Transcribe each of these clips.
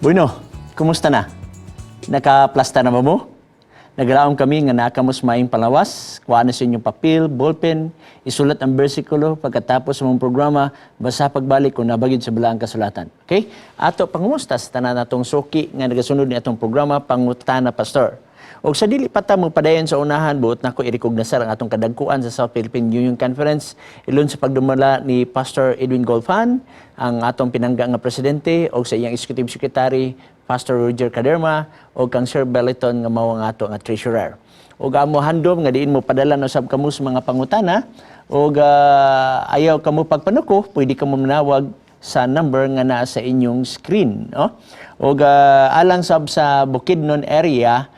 Bueno, kumusta na? Nakaplasta na ba mo? Nagalaom kami nga nakamos maayong panglawas, kuha na sa inyong papel, ballpen, isulat ang bersikulo pagkatapos sa mong programa, basa pagbalik kung nabagid sa balaang kasulatan. Okay? Ato pangumusta sa tanan natong suki nga nagasunod ni atong programa Pangutana Pastor. Og sa dili pa ta mo padayon sa unahan, buot nako irekognosar ang atong kadagkuan sa South Philippine Union Conference ilon sa pagdumala ni Pastor Edwin Golfan, ang atong pinangga nga presidente, og sa iyang executive secretary Pastor Roger Caderma, og kang Sir Beliton nga mao ang ato nga treasurer. Og amo handom nga diin mo padala na usab kamo sa mga pangutana og ayaw kamo pagpanuko, pwede kamo manawag sa number nga naa sa inyong screen, no? Og alang sab sa Bukidnon area,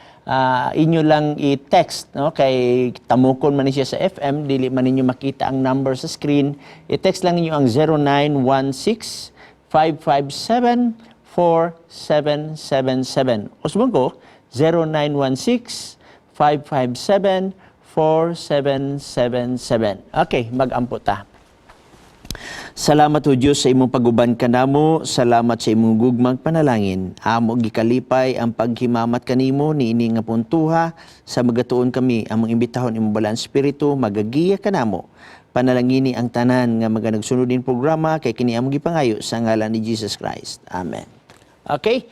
inyo lang i-text, no, kay tamukon man ni siya sa FM, dili man ninyo makita ang number sa screen. I-text lang ninyo ang 0916 557 4777. Usbon ko, 0916 557 4777. Okay, mag-ampo ta. Salamat o Diyos sa imong paguban kanamo, salamat sa imong gugmang panalangin. Amo gikalipay ang paghimamat kanimo niini nga puntuha sa magatuon kami among imbitahon imong balaan espiritu magagiya kanamo. Panalangini ang tanan nga mga nagsunod ning programa kay kini among gipangayo sa ngalan ni Jesus Christ. Amen. Okay.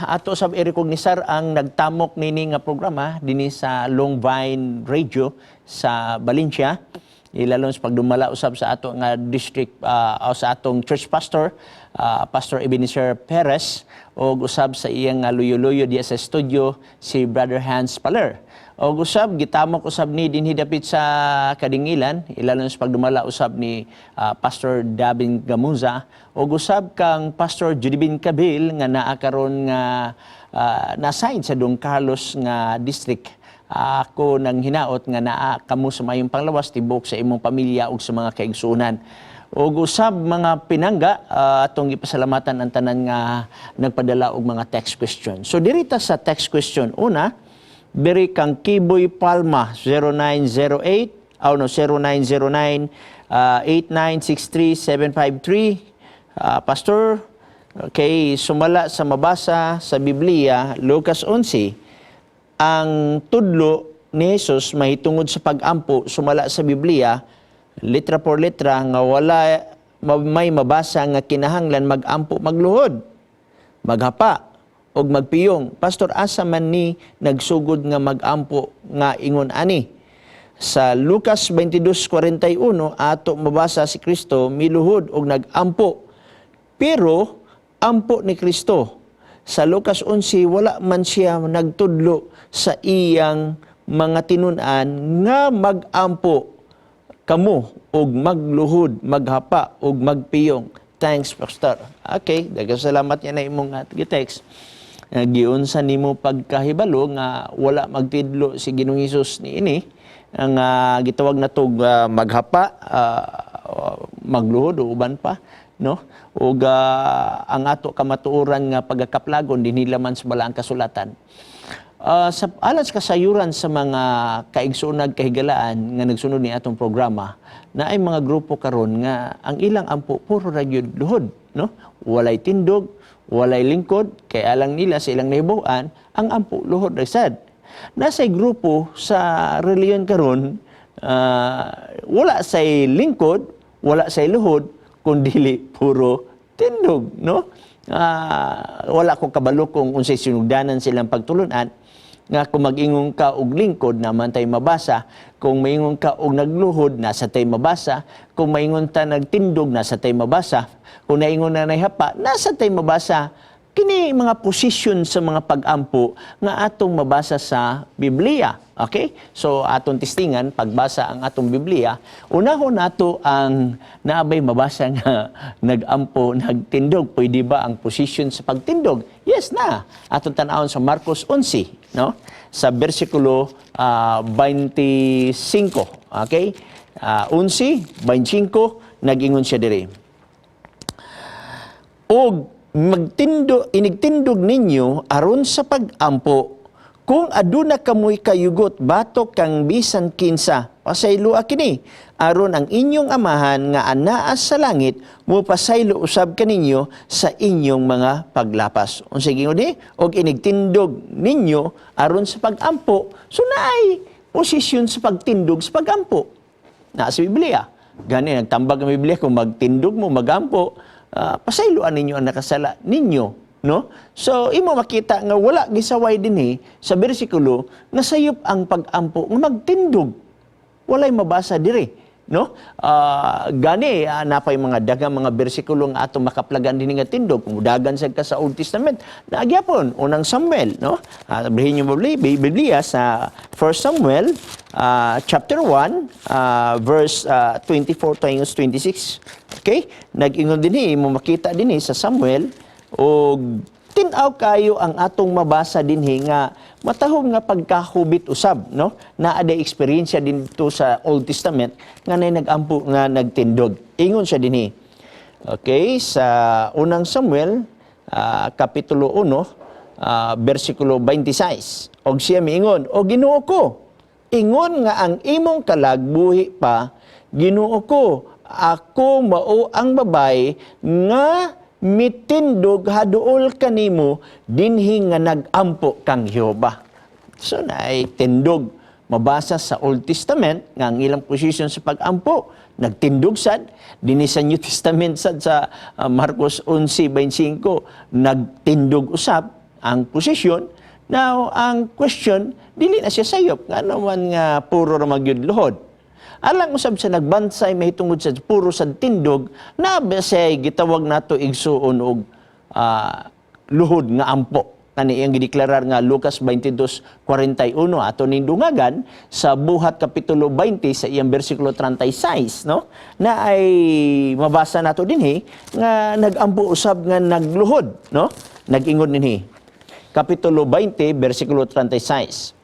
Ato sab i-recognisar ang nagtamok nini nga programa dinhi sa Long Vine Radio sa Valencia. Ilalon sa pagdumala usab sa ato nga district o sa atong church pastor, Pastor Ebenezer Perez, og usab sa iyang nga luyo-luyo diya sa studio si Brother Hans Paler. Og usab gitamok usab ni dinhi dapit sa Kadingilan, ilalon sa pagdumala usab ni Pastor Davin Gamuza, og usab kang Pastor Judibin Kabil nga naa karon nga na-assign sa Don Carlos nga district. Ako nang hinaot nga naa kamo sa mayong panglawas tibok sa imong pamilya ug sa mga kaigsuonan. Ug usab mga pinangga, atong gipasalamatan ang tanan nga nagpadala og mga text question. So diri ta sa text question una, diri kang Kiboy Palma 0908 oh no 0909 8963 753. Pastor, okay, sumala sa mabasa sa Biblia, Lucas 11, ang tudlo ni Jesus mahitungod sa pag-ampo sumala sa Biblia, litra por letra nga wala may mabasa nga kinahanglan mag-ampo, magluhod, maghapa og magpiyong. Pastor, asa man ni nagsugod nga mag-ampo nga ingon ani? Sa Lucas 22:41 ato mabasa si Kristo miluhod og nag-ampo. Pero ampo ni Kristo sa Lucas 11, wala man siya nagtudlo sa iyang mga tinun-an nga mag-ampo kamo og magluhod, maghapa og magpiyong. Thanks, Pastor. Okay, daghang salamat niya na imong text. Giunsa nimo pagkahibalo nga wala magtidlo si Ginoong Hesus niini ang gitawag na tog maghapa, magluhod o uban pa, no? Ug ang ato kamatuoran nga pagkakaplagon dinhi man sa balaang kasulatan. Sa alas kasayuran sa mga kaigsuonag kahigalaan nga nagsunod ni atong programa, na ay mga grupo karon nga ang ilang ampo puro ra gyud luhod, no? Walay tindog, walay lingkod, kay alang nila sa ilang nahibaw-an ang ampo luhod ra sad. Nasay grupo sa reliyon karon, wala say lingkod, wala say luhod, kundili puro tindog, no? Wala ko kabalo kung unsay sinugdanan silang pagtulunan nga kung mag-ingon ka og lingkod naman tay mabasa, kung maingon ka og nagluhod nasa tay mabasa, kung maingon ta nagtindog nasa tay mabasa, kung naingon na nahapa nasa tay mabasa. Kini mga posisyon sa mga pag-ampo nga atong mabasa sa Biblia. Okay? So atong testingan pagbasa ang atong Biblia, unahon nato ang naabay mabasa nga nag-ampo nagtindog. Pwede ba ang posisyon sa pagtindog? Yes na. Atong tan-awon sa Marcos 11, no? Sa bersikulo 25. Okay? 11:25, nag-ingon siya diri. Og magtindo inigtindog ninyo aron sa pag-ampo, kung aduna kamoy kayugot batok kang bisan kinsa, pasayloa kini, aron ang inyong Amahan nga anaa sa langit mopasaylo usab kaninyo sa inyong mga paglapas. Unsa gingon ni? Og inigtindog ninyo aron sa pag-ampo, so naay posisyon sa pagtindog sa pag-ampo na sa Biblia. Gani nagtambag ang Biblia, kung magtindog mo, magampo, pasayloan ninyo ang nakasala ninyo, no? So imo makita nga wala gisaway dinhi sa bersikulo nga sayop ang pag-ampo nga magtindog. Walay mabasa diri, no? Gani napay mga daghang mga bersikulo nga atong makaplagan dinhi nga tindog. Kung mudagan sad ka sa Old Testament, naa gyapon Unang Samuel, no? Abrihin niyo Biblia, Biblia sa 1 Samuel chapter 1 verse 24 to 26. Okay? Nag-ingon dinhi, mo makita dinhi sa Samuel og tin-aw kayo ang atong mabasa dinhi nga matahom nga pagkahubit usab, no? Naa day eksperyensya dito sa Old Testament nga nay nag-ampo nga nagtindog. Ingon siya dinhi. Okay, sa Unang Samuel kapitulo 1 bersikulo 26. Og siya miingon, "O Ginoo ko, ingon nga ang imong kalag buhi pa, Ginoo ko, ako mao ang babae nga mitindog haduol kanimo dinhi nga nag-ampo kang Jehova." So naay tindog mabasa sa Old Testament nga ang ilang posisyon sa pag-ampo nagtindog sad. Dinhi sa New Testament sad sa Marcos 11:25, nagtindog usab ang posisyon. Now, ang question, dili na siya sayop, ngano man nga puro ra magyud luhod? Alang usab sa nagbansay mahitungod sa puro sa tindog na siya gitawag nato, igsuon, og luhod nga ampo, kani iyang gideklarar nga Lucas 22:41, ato ning dungagan sa Buhat kapitulo 20 sa iyang bersikulo 36, no? Na ay mabasa nato dinhi nga nagampo usab nga nagluhod, no? Nag-ingon dinhi, kapitulo 20 bersikulo 36,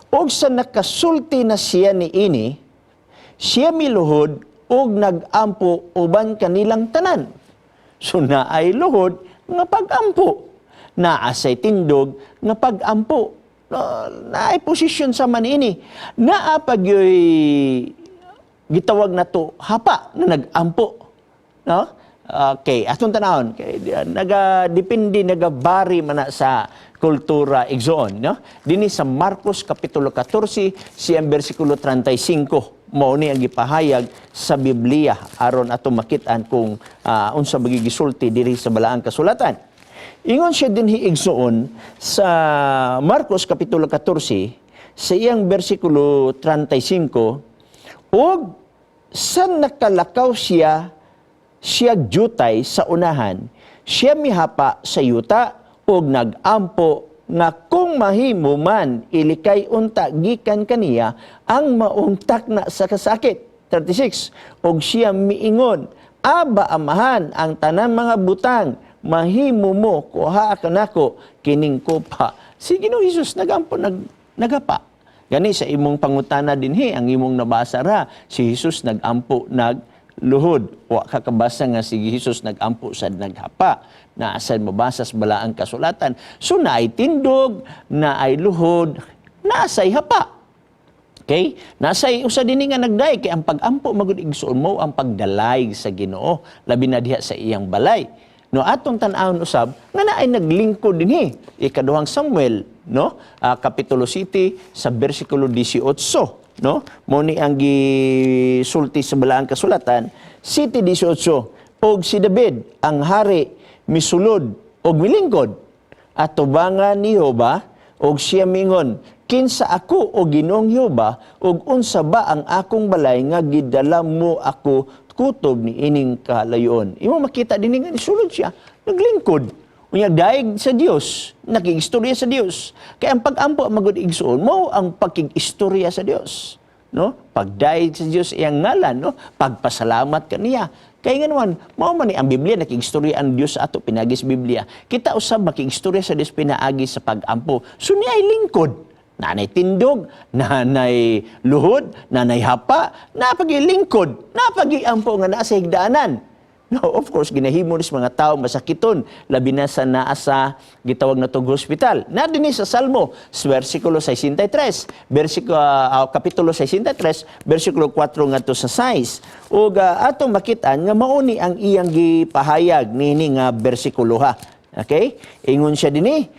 "Og sa nakasulti na siya niini, siya miluhod og nagampo uban kanilang tanan." So naay luhod nga pagampo. Naasay tindog nga pagampo. No, naay posisyon sa man ini. Naa pagyoy gitawag na to hapa nga nagampo. No? Okay, atong tanawon kay naga-depende, naga-vary man na sa kultura, igsoon, no? Dinhi sa Marcos kapitulo 14 siyang bersikulo 35, mao ni ang gipahayag sa Biblia aron ato makit-an kung unsa magigisulti diri sa Balaang Kasulatan. Ingon siya dinhi, igsoon, sa Marcos kapitulo 14 sa iyang bersikulo 35, "Og sa nakalakaw siya siya jutay sa unahan, siya mihapa sa yuta ug nagampo nga kung mahimo man ilikay unta gikan kaniya ang maong takna sa kasakit." 36. "Og siya miingon, Aba, Amahan, ang tanan mga butang mahimo mo, kuha kanako kining kopa." Si Ginoong Hesus nagampo naghapa. Gani sa imong pangutana dinhi, ang imong nabasa ra si Jesus nagampo nagluhod. Wa ka kabasa nga si Jesus nagampo sad naghapa. Naa sad mabasa sa Balaang Kasulatan. So naay tindog, naay luhod, naasay hapa. Okay? Nasay usa dinhi nga nagdayeg, kay ang pag-ampo magud, igsuon, mo ang pagdalayg sa Ginoo, labi na diha sa iyang balay. No, atong tan-awon usab nga naay naglingkod dinhi. Ikaduhang Samuel, no? Kapitulo 7 sa bersikulo 18, no? Mo ni ang gisulti sa Balaang Kasulatan, 7:18, "Og si David ang hari misulod og milingkod atubangan ni Jehova, og siya mingon, Kinsa ako, o Ginoong Jehova, ug unsa ba ang akong balay nga gidala mo ako kutob ni ining kalayon?" Imo makita dinhi nga nisulod siya, naglingkod. Unya daig sa Dios, nakigistorya sa Dios. Kaya ang pag-ampo, magud igsuon, mo ang pagkigistorya sa Dios. No? Pagdaig sa Dios iyang ngalan, no? Pagpasalamat kaniya. Kaya nga naman, mao man ni ang Biblia, nakigistorya ang Dios sa ato pinaagi sa Biblia. Kita usab makigistorya sa Dios pinaagi sa pag-ampo. So niya ay lingkod. Nanay tindog, nanay luhod, nanay hapa, napagilingkod, napagiampo nga naa sa higdaanan. No, of course, ginahimo ni sa mga tao masakiton, labi na sa naa sa gitawag na tog hospital. Na dinhi sa Salmo, sa versikulo 63, versikulo kapitulo 63, versikulo 4 ngadto sa 6. Ug atong makit-an nga mao ni ang iyang gipahayag niini nga bersikulo ha. Okay? Ingon siya dinhi,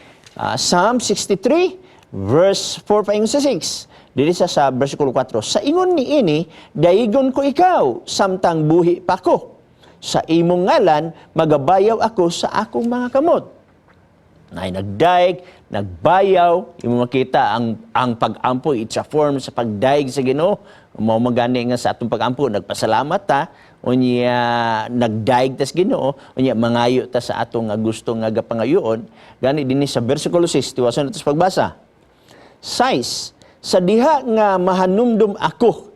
Psalm 63 verse 4 paingon sa 6. Dili sa versikulo 4. "Sa ingon ni ini, daigon ko ikaw samtang buhi pa ko. Sa imong ngalan, magabayaw ako sa akong mga kamot." Nay nagdaig, nagbayaw, imo makita ang pag-ampo, it's a form sa pagdaig sa Ginoo. Mao magani nga sa atong pag-ampo nagpasalamat ta, unya nagdaig tas Ginoo, unya mangayo ta sa atong nga gusto nga gapangayoon. Gani dinhi sa versikulo 6, tiwason nato sa pagbasa. 6, "Sa diha nga mahanumdum ako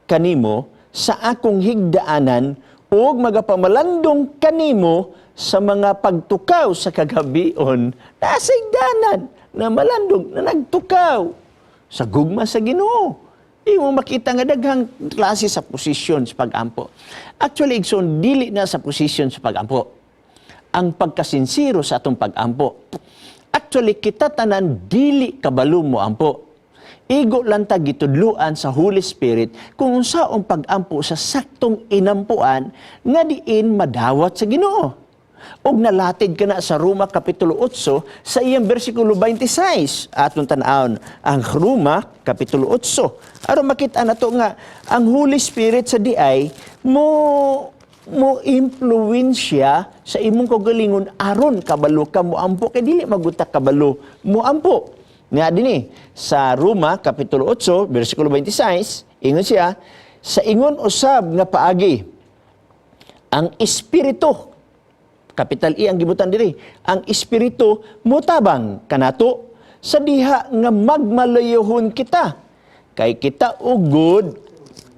kanimo sa akong higdaanan ug magapamalandong kanimo sa mga pagtukaw sa kagabion." Nasa higdaanan na malandong na nagtukaw sa gugma sa Ginoo. Imo makita nga daghang klase sa posisyon sa pag-ampo. Actually, igsoon, dili na sa posisyon sa pag-ampo ang pagkasinsiro sa atong pag-ampo. Actually, kita tanan dili kabalo mo ampo. Igo lang ta gitudluan sa Holy Spirit kung unsaong pag-ampo sa saktong inampuan nga diin madawat sa Ginoo. Og nalatid ka na sa Roma Kapitulo 8 sa iyang bersikulo 26. Atong tan-awon ang Roma Kapitulo 8. Aron makita nato nga ang Holy Spirit sa diay mo mo impluwensya sa imong kaugalingon aron kabalo ka mo ampo, kay dili maguta kabalo mo ampo. Nga dinhi sa Roma Kapitulo 8 bersikulo 26, ingon siya, "Sa ingon usab nga paagi, ang Espiritu," capital E ang gibutan diri, "ang Espiritu mutabang kanato sa diha nga magmalayuhon kita, kay kita ugod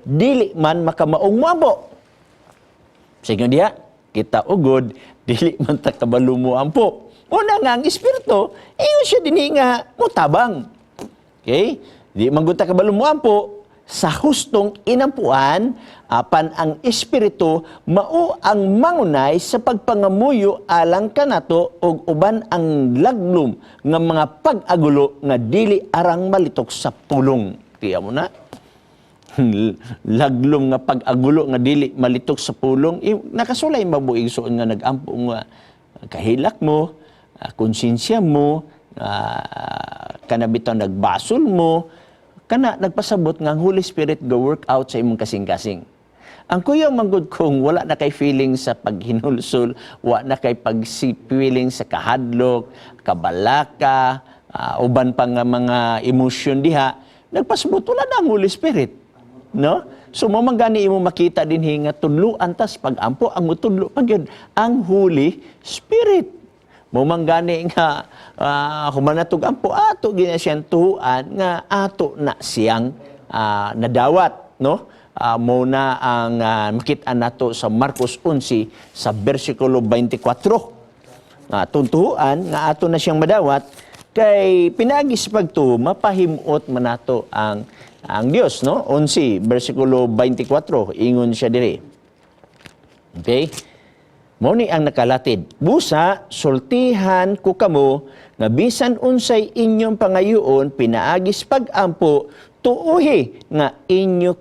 dili man makamaong moampo." Sige diha, kita ugod dili man ta kabalo mo ampo. Una nga ang Espiritu, ingon siya dinhi nga mutabang. Okay? Di man gud ta kabalo mo ampo sa hustong inampuan, apan ang Espiritu mao ang mangunay sa pagpangamuyo alang kanato og uban ang laglom nga mga pag-agulo nga dili arang malitok sa pulong. Tiya mo na laglom nga pag-agulo nga dili malitok sa pulong. Nakasulay mabuig suon nga nag-ampo nga kahilak mo, konsensya mo, kana bitaw nagbasol mo, kana nagpasabot nga ang Holy Spirit go work out sa imong kasing-kasing. Ang kuya manggod kung wala na kay feeling sa paghinulsol, wa na kay pag-feeling sa kahadlok, kabalaka, uban pa nga mga emosyon diha, nagpasabot wala na ang Holy Spirit. No? So mo man gani imo makita dinhi nga tudluan tas pag-ampo, ang mutudlo pa gyud ang Holy Spirit. Mo man gani nga human natog ampo, ato gina siyang tuhuan nga ato na siyang nadawat, no? Mo na ang makita nato sa Marcos 11 sa bersikulo 24. Nga tuntuhan nga ato na siyang madawat kay pinaagi sa pagtuo mapahimuot man nato ang Dios, no? 11 bersikulo 24, ingon siya diri. Okay? Mo ni ang nakalatid. "Busa, sultihan ko kamo nga bisan unsay inyong pangayoon pinaagi sa pag-ampo, tuuhi nga inyo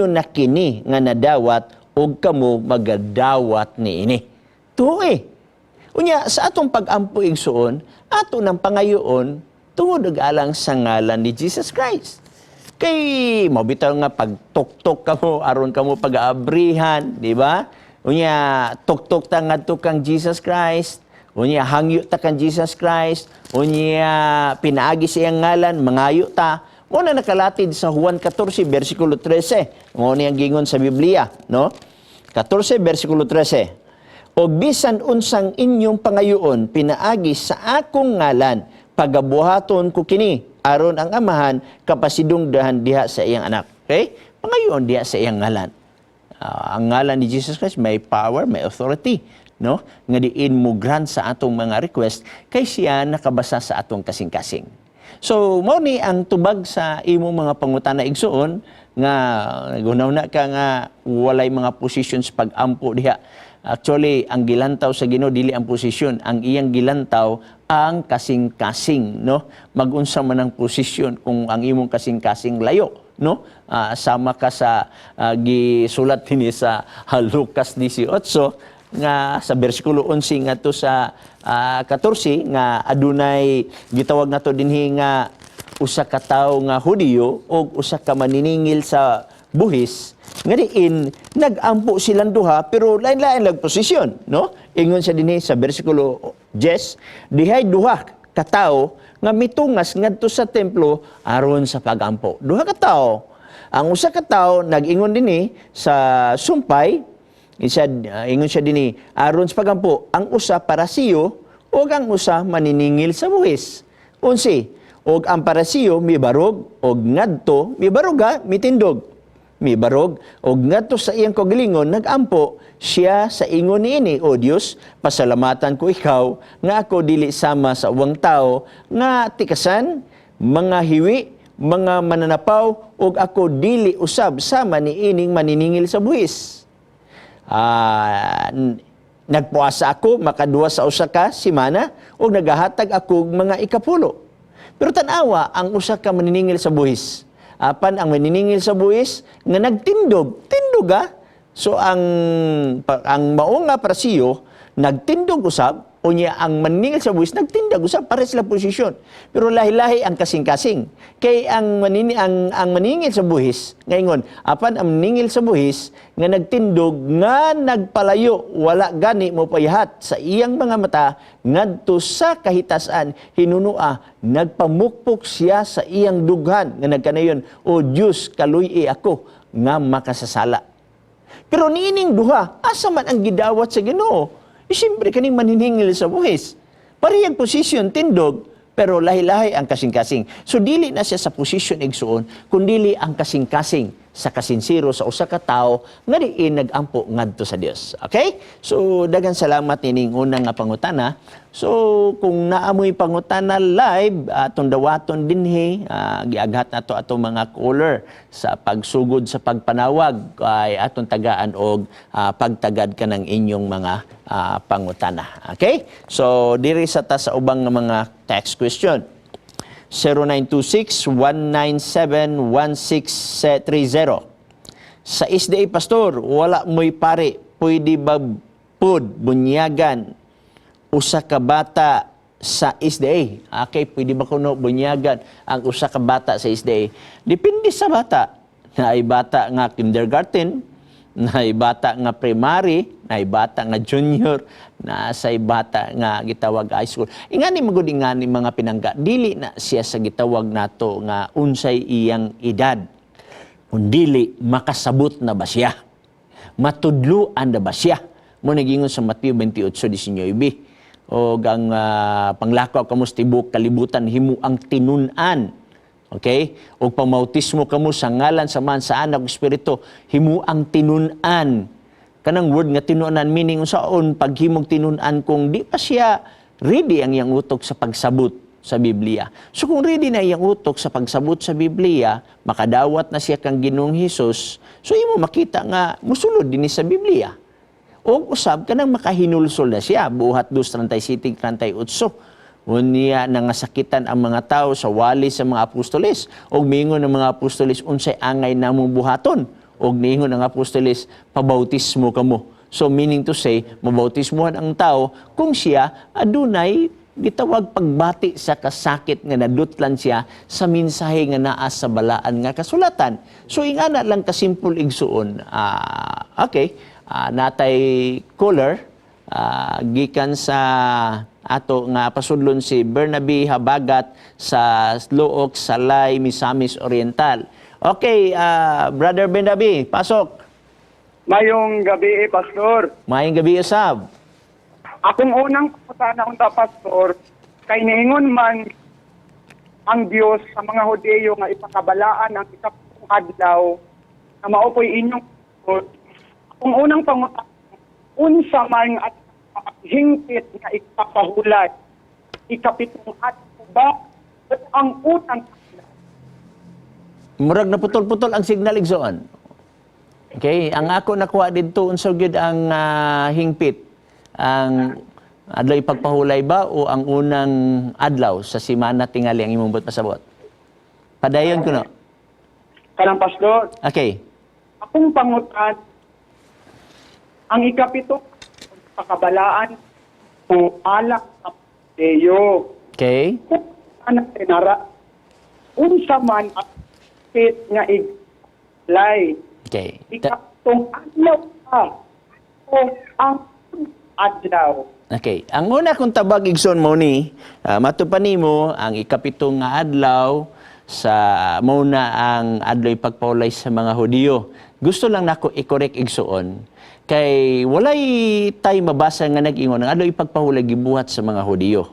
na kini nga nadawat ug kamo magadawat niini." Tuuhi. Unya sa atong pag-ampo, igsuon, ato ng pangayoon tungod og alang sa ngalan ni Jesus Christ. Kay mo bitaw nga pagtuktok kamo aron kamo pag-aabrihan, di ba? Unya tuktok ta ngadto kang Jesus Christ, unya hangyo ta kang Jesus Christ, unya pinaagi sa iyang ngalan mangayo ta. Mo na nakalatid sa Juan 14 bersikulo 13. Mo ni ang gingon sa Biblia, no? 14 bersikulo 13. "Og bisan unsang inyong pangayoon pinaagi sa akong ngalan, pagabuhaton ko kini, aron ang Amahan kapasidungdahan diha sa iyang Anak." Okay? Pangayoon diha sa iyang ngalan. Ang ngalan ni Jesus Christ may power, may authority, no? Nga diin mo grant sa atong mga request kay siya nakabasa sa atong kasing-kasing. So, mao ni ang tubag sa imong mga pangutana, igsuon, nga naghuna ka nga walay mga positions pag-ampo diha. Actually, ang gilantaw sa Ginoo dili ang posisyon, ang iyang gilantaw ang kasing-kasing, no? Magunsa man ang posisyon kung ang imong kasing-kasing layo, no? Sama ka sa gisulat dinhi sa Lucas 18 nga sa bersikulo 11 ngadto sa 14 nga adunay gitawag nato dinhi nga usa ka tawo nga Hudiyo og usa ka maniningil sa buhis nga diin nagampo silang duha, pero lain-lain lag posisyon, no? Ingon sa dinhi sa bersikulo 10, dihay duha ka tawo nga mitungas ngadto sa templo aron sa pagampo. Duha ka tawo. Ang usa ka tawo nag-ingon dinhi sa sumpay isa, ingon siya dinhi aron sa pagampo, ang usa Parasiyo ug ang usa maniningil sa buhis. 11, og ang Parasiyo mibarog og ngadto, mibarog ha, mitindog, mibarog og ngadto sa iyang kaugalingon, nagampo siya sa ingon niini, "O Dios, pasalamatan ko ikaw nga ako dili sama sa ubang tao nga tikasan, mga hiwi, mga mananapaw, ug ako dili usab sama niining maniningil sa buhis. Nagpuasa ako makaduha sa usa ka semana ug nagahatag ako og mga ikapulo." Pero tan-awa ang usa ka maniningil sa buhis. Apan ang maniningil sa buhis nga nagtindog, tindog ah. So ang mao nga Parasiyo nagtindog usab, unya ang maniningil sa buhis nagtindog usab, pare sila posisyon. Pero lahi-lahi ang kasing-kasing. Kay ang manini ang ang maniningil sa buhis ngaingon, apan ang maniningil sa buhis nga nagtindog nga nagpalayo, wala gani mo payahat sa iyang mga mata ngadto sa kahitasan, hinunua nagpamukpok siya sa iyang dughan nga nagkanayon, 'O Dios, kaluy-i ako nga makasasala.'" Pero niining duha, asa man ang gidawat sa Ginoo? E siyempre, kaning maniningil sa buhis. Parehang posisyon, tindog, pero lahi-lahi ang kasing-kasing. So dili na siya sa posisyon, igsuon, kundili ang kasing-kasing sa kasinsiro sa usa ka tawo nga diin nagampo ngadto sa Dios. Okay? So daghang salamat nining unang nga pangutana. So kung naa moy pangutana live, atong dawaton dinhi, giaghat nato atong mga caller sa pagsugod sa pagpanawag ay atong tagaan og pagtagad ka ng inyong mga pangutana. Okay? So diri sa ta sa ubang nga mga text question. 0926-197-1630. "Sa SDA, Pastor, wala mo'y pare. Pwede ba pud bunyagan usa ka bata sa SDA?" Okay, pwede ba kuno bunyagan ang usa ka bata sa SDA? Depende sa bata. Naay bata nga kindergarten, naay bata nga primary, naay bata nga junior, naay bata nga gitawag high school. Ingani magud, ingani mga pinangga, dili na siya sa gitawag nato nga unsay iyang edad. Kundili makasabot na ba siya? Matudluan na ba siya? Mao nagingon sa Mateo 28:19. O ang panglakaw kamo sa tibuok kalibutan, himuang tinun-an. Okay? O pamautismo kamo sa ngalan sa Amahan, sa Anak ug Espiritu, himuang tinun-an. Kanang word nga tinun-an, meaning unsaon paghimog tinun-an kung di pa siya ready ang iyang utok sa pagsabot sa Biblia? So kung ready na iyang utok sa pagsabot sa Biblia, makadawat na siya kang Ginoong Hesus, so imo makita nga musulod dinhi sa Biblia. O usab kanang makahinulsol na siya, Buhat 2:37 38. Unya nangasakitan ang mga tao sa wali sa mga apostoles. Og miingon ang mga apostoles, "Unsay angay namong buhaton?" Og niingon ang apostoles, "Pabautismo kamo." So meaning to say, mabautismuhan ang tao kung siya adunay gitawag pagbati sa kasakit nga nadutlan siya sa mensahe nga naa sa balaan nga kasulatan. So ingana lang kasimple, igsuon. Okay, natay caller gikan sa ato nga pasudlon si Bernaby Habagat sa Looc, Salay, Misamis Oriental. Okay, Brother Bernaby, pasok. Mayong gabi, Pastor. Maayong gabi usab. Akong unang pangutana unta, Pastor, kay niingon man ang Dios sa mga Hudeyo nga ipakabalaan ang ikapitong adlaw na mao po'y inyong. Akong unang pangutana, unsa man at hingpit nga ipapahulay, ikapitong adlaw ba o ang unang adlaw? Murag na putol-putol ang signal, igsoon. Okay, ang ako nakuha didto, unsa gyud ang hingpit? Ang adlaw ipagpahulay ba o ang unang adlaw sa simana tingali ang imong buot pasabot? Padayon kuno. Kanang, Pastor. Okay. Akong pangutan, ang ikapito pakabalaan o alak sa Deo. Kung anak tinara, unsa man ang pit nga iglay, ikapitong adlaw pa o ang adlaw? Okay. Ang una kong tabag, igsoon, mo ni, matud pa nimo ang ikapito nga adlaw sa mao na ang adlaw pagpahulay sa mga Hudiyo. Gusto lang nako i-correct, igsoon, kay walay tay mabasa nga nag-ingon ang adlaw ipagpahulay gibuhat sa mga Hudiyo.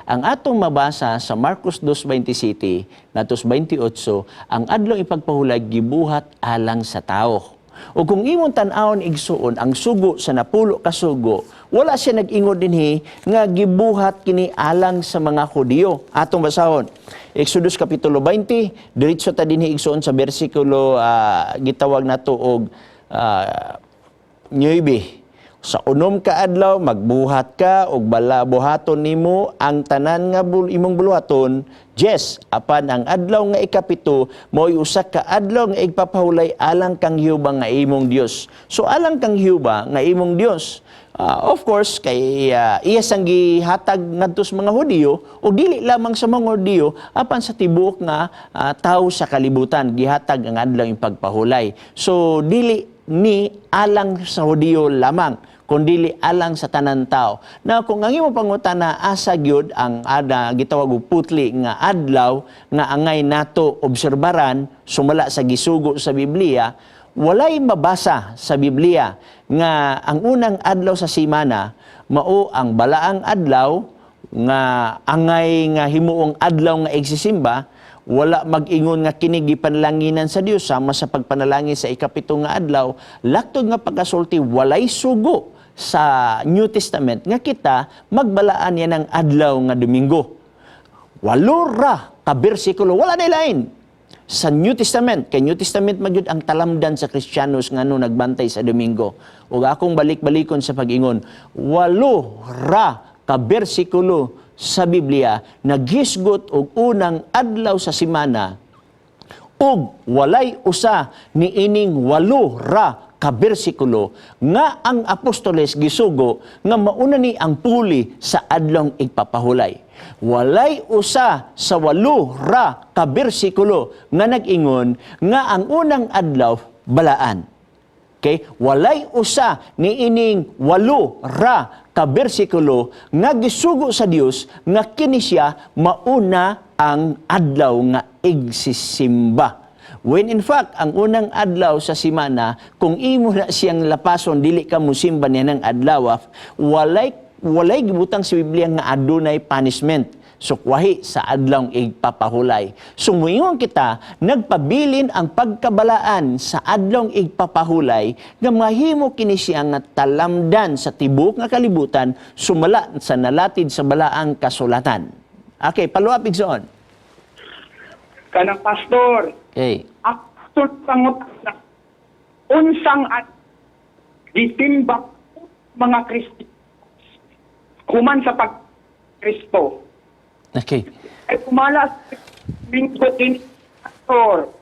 Ang atong mabasa sa Marcos 2:27 ngadto 28, ang adlaw ipagpahulay gibuhat alang sa tao. O kung imong tan-awon, igsuon, ang sugo sa 10 ka sugo, wala siya nag-ingon dinhi nga gibuhat kini alang sa mga Hudiyo. Atong basahon. Exodus kapitulo 20, diretso ta dinhi, igsuon, sa bersikulo gitawag nato og 9. Sa 6 ka adlaw magbuhat ka og bala buhaton nimo ang tanan nga imong buluhaton. 10, apan ang adlaw nga 7 mao'y usa ka adlaw nga igpapahulay alang kang Jehova nga imong Dios. So alang kang Jehova nga imong Dios. Of course, kay iya sang gihatag ngadto sa mga Hudiyo o dili lamang sa mga Hudiyo apan sa tibuok nga tawo sa kalibutan gihatag ang adlaw pagpahulay. So dili ni alang sa Hudiyo lamang kundili alang sa tanan tao. Na kung ang imong pangutana asa gyud ang ada gitawag og putli nga adlaw nga angay nato obserbaran sumala sa gisugo sa Biblia, walay mabasa sa Biblia nga ang unang adlaw sa simana mao ang balaang adlaw nga angay nga himuong adlaw nga igsisimba. Wala mag-ingon nga kini gipanlanginan sa Dios sama sa pagpanalangin sa 7 nga adlaw. Laktod nga pagkasulti, walay sugo sa New Testament nga kita magbalaan yan ang adlaw nga Domingo. 8 ra ka bersikulo, wala na lain sa New Testament, kay New Testament magyud ang talamdan sa Kristiyanos ngano nagbantay sa Domingo. Ug akong balik-balikon sa pag-ingon, 8 ra ka bersikulo sa Biblia naghisgot og unang adlaw sa simana ug walay usa ni ining 8 ra ka bersikulo nga ang apostoles gisugo nga mauna ni ang puli sa adlong igpapahulay. Walay usa sa 8 ra ka bersikulo nga nag-ingon nga ang unang adlaw balaan. Okay? Walay usa ni ining 8 ra ka bersikulo nga gisugo sa Dios nga kini siya mauna ang adlaw nga igsisimba. When in fact, ang unang adlaw sa simana, kung imo na siyang lapason, dili ka musimba niya ng adlaw, walay gibutang sa Biblia nga adunay punishment. Sukwahi sa adlawng igpapahulay. Sumuingon kita, nagpabilin ang pagkabalaan sa adlawng igpapahulay nga mahimo kini siya nga talamdan sa tibuok nga kalibutan sumala sa nalatid sa balaang kasulatan. Okay, paluap, igsoon. Kanang, Pastor. Akong pangutana, unsang at gitimbak mga Kristo human sa pag Kristo? Ay pumala linggo din, Pastor.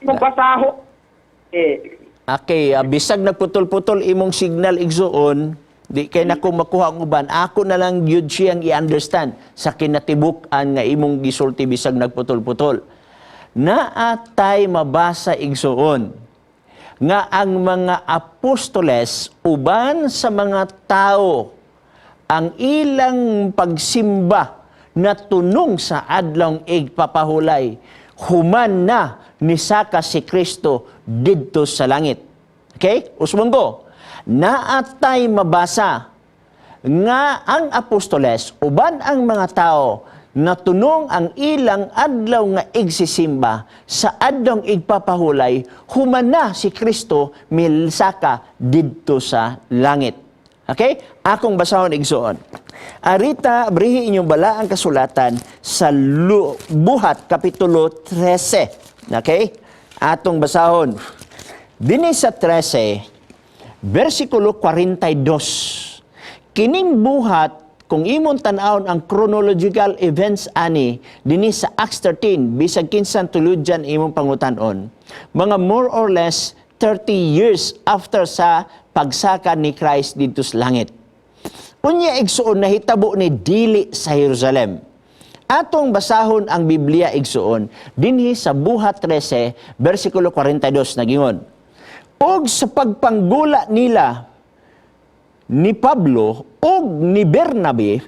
Mo basaho eh. Okay, bisag nagputol-putol imong signal, igsoon, di kay nako makuha ang uban. Ako na lang gyud siyang i-understand sa kinatibuk-an nga imong gisulti bisag nagputol-putol. Naatay mabasa, igsoon, nga ang mga apostoles uban sa mga tao ang ilang pagsimba na tunong sa adlong igpapahulay human na nisaka si Kristo didto sa langit. Okay? Usbong ko. Naatay mabasa nga ang apostoles uban ang mga tao natunong ang ilang adlaw nga igsisimba sa adlong igpapahulay humana si Kristo milsaka didto sa langit. Okay? Akong basahon, igsoon. Arita, abrihi inyong balaang kasulatan sa Buhat Kapitulo 13. Okay? Atong basahon. Dinhi sa 13, versikulo 42. Kining Buhat, kung imong tan-awon ang chronological events ani, dinhi sa Acts 13, bisag kinsan tuludyan imong pangutan-on, mga more or less 30 years after sa pagsaka ni Christ didto sa langit. Unya, igsuon, nahitabo ni dili sa Jerusalem. Atong basahon ang Biblia, igsuon, dinhi sa Buhat 13, versikulo 42, nagingon: "Og sa pagpanggula nila ni Pablo ug ni Bernabe,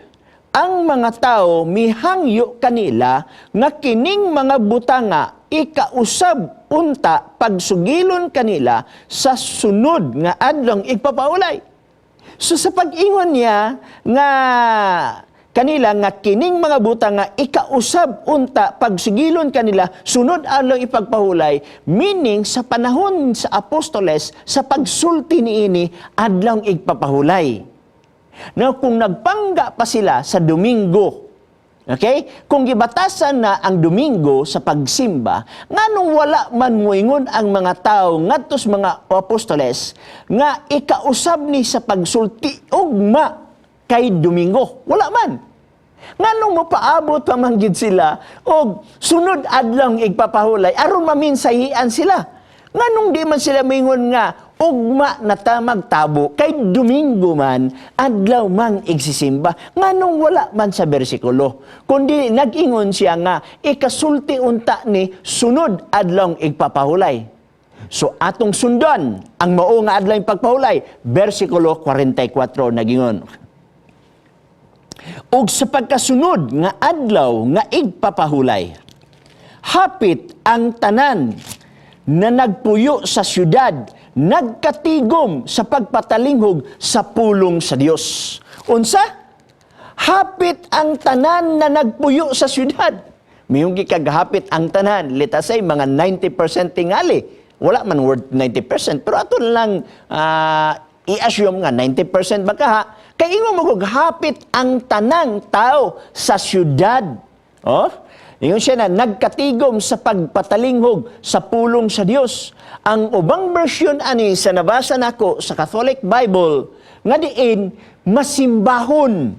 ang mga tao mihangyo kanila nga kining mga butanga ikausab unta pagsugilon kanila sa sunod nga adlong igpapahulay." So sa pag-ingon niya nga kanila nga kining mga butang nga ikausab unta pagsugilon kanila sunod adlong ipagpahulay, meaning sa panahon sa apostoles sa pagsulti niini, adlong igpapahulay. Now, kung nagpangga pa sila sa Domingo, okay? Kung gibatasan na ang Domingo sa pagsimba, nganong wala man moingon ang mga tao ngadto sa mga apostoles nga ikausab ni sa pagsulti ugma kay Domingo? Wala man. Nganong mopaabot pa man gid sila og sunod adlong igpapahulay aron maminsahian sila? Nganong di man sila mingon nga ugma na ta magtabo kay Domingo man, adlaw mang igsisimba? Nganong wala man sa bersikulo? Kundi nag-ingon siya nga ikasulti unta ni sunod adlong igpapahulay. So atong sundan ang mao nga adlaw pagpahulay, versikulo 44, nagingon: "Ug sa pagkasunod nga adlaw nga igpapahulay, hapit ang tanan na nagpuyo sa syudad nagkatigom sa pagpatalinghog sa pulong sa Dios." Unsa? Hapit ang tanan na nagpuyo sa syudad. Mayong gikagahapit ang tanan. Let us say, mga 90% tingali. Wala man word 90%, pero ato lang i-assume nga 90% ba kaha. Kay ingon mo kog hapit ang tanang tao sa syudad. Oh? Ingon siya na nagkatigom sa pagpatalinghog sa pulong sa Dios. Ang ubang version ani sa nabasa nako sa Catholic Bible nga diin masimbahon.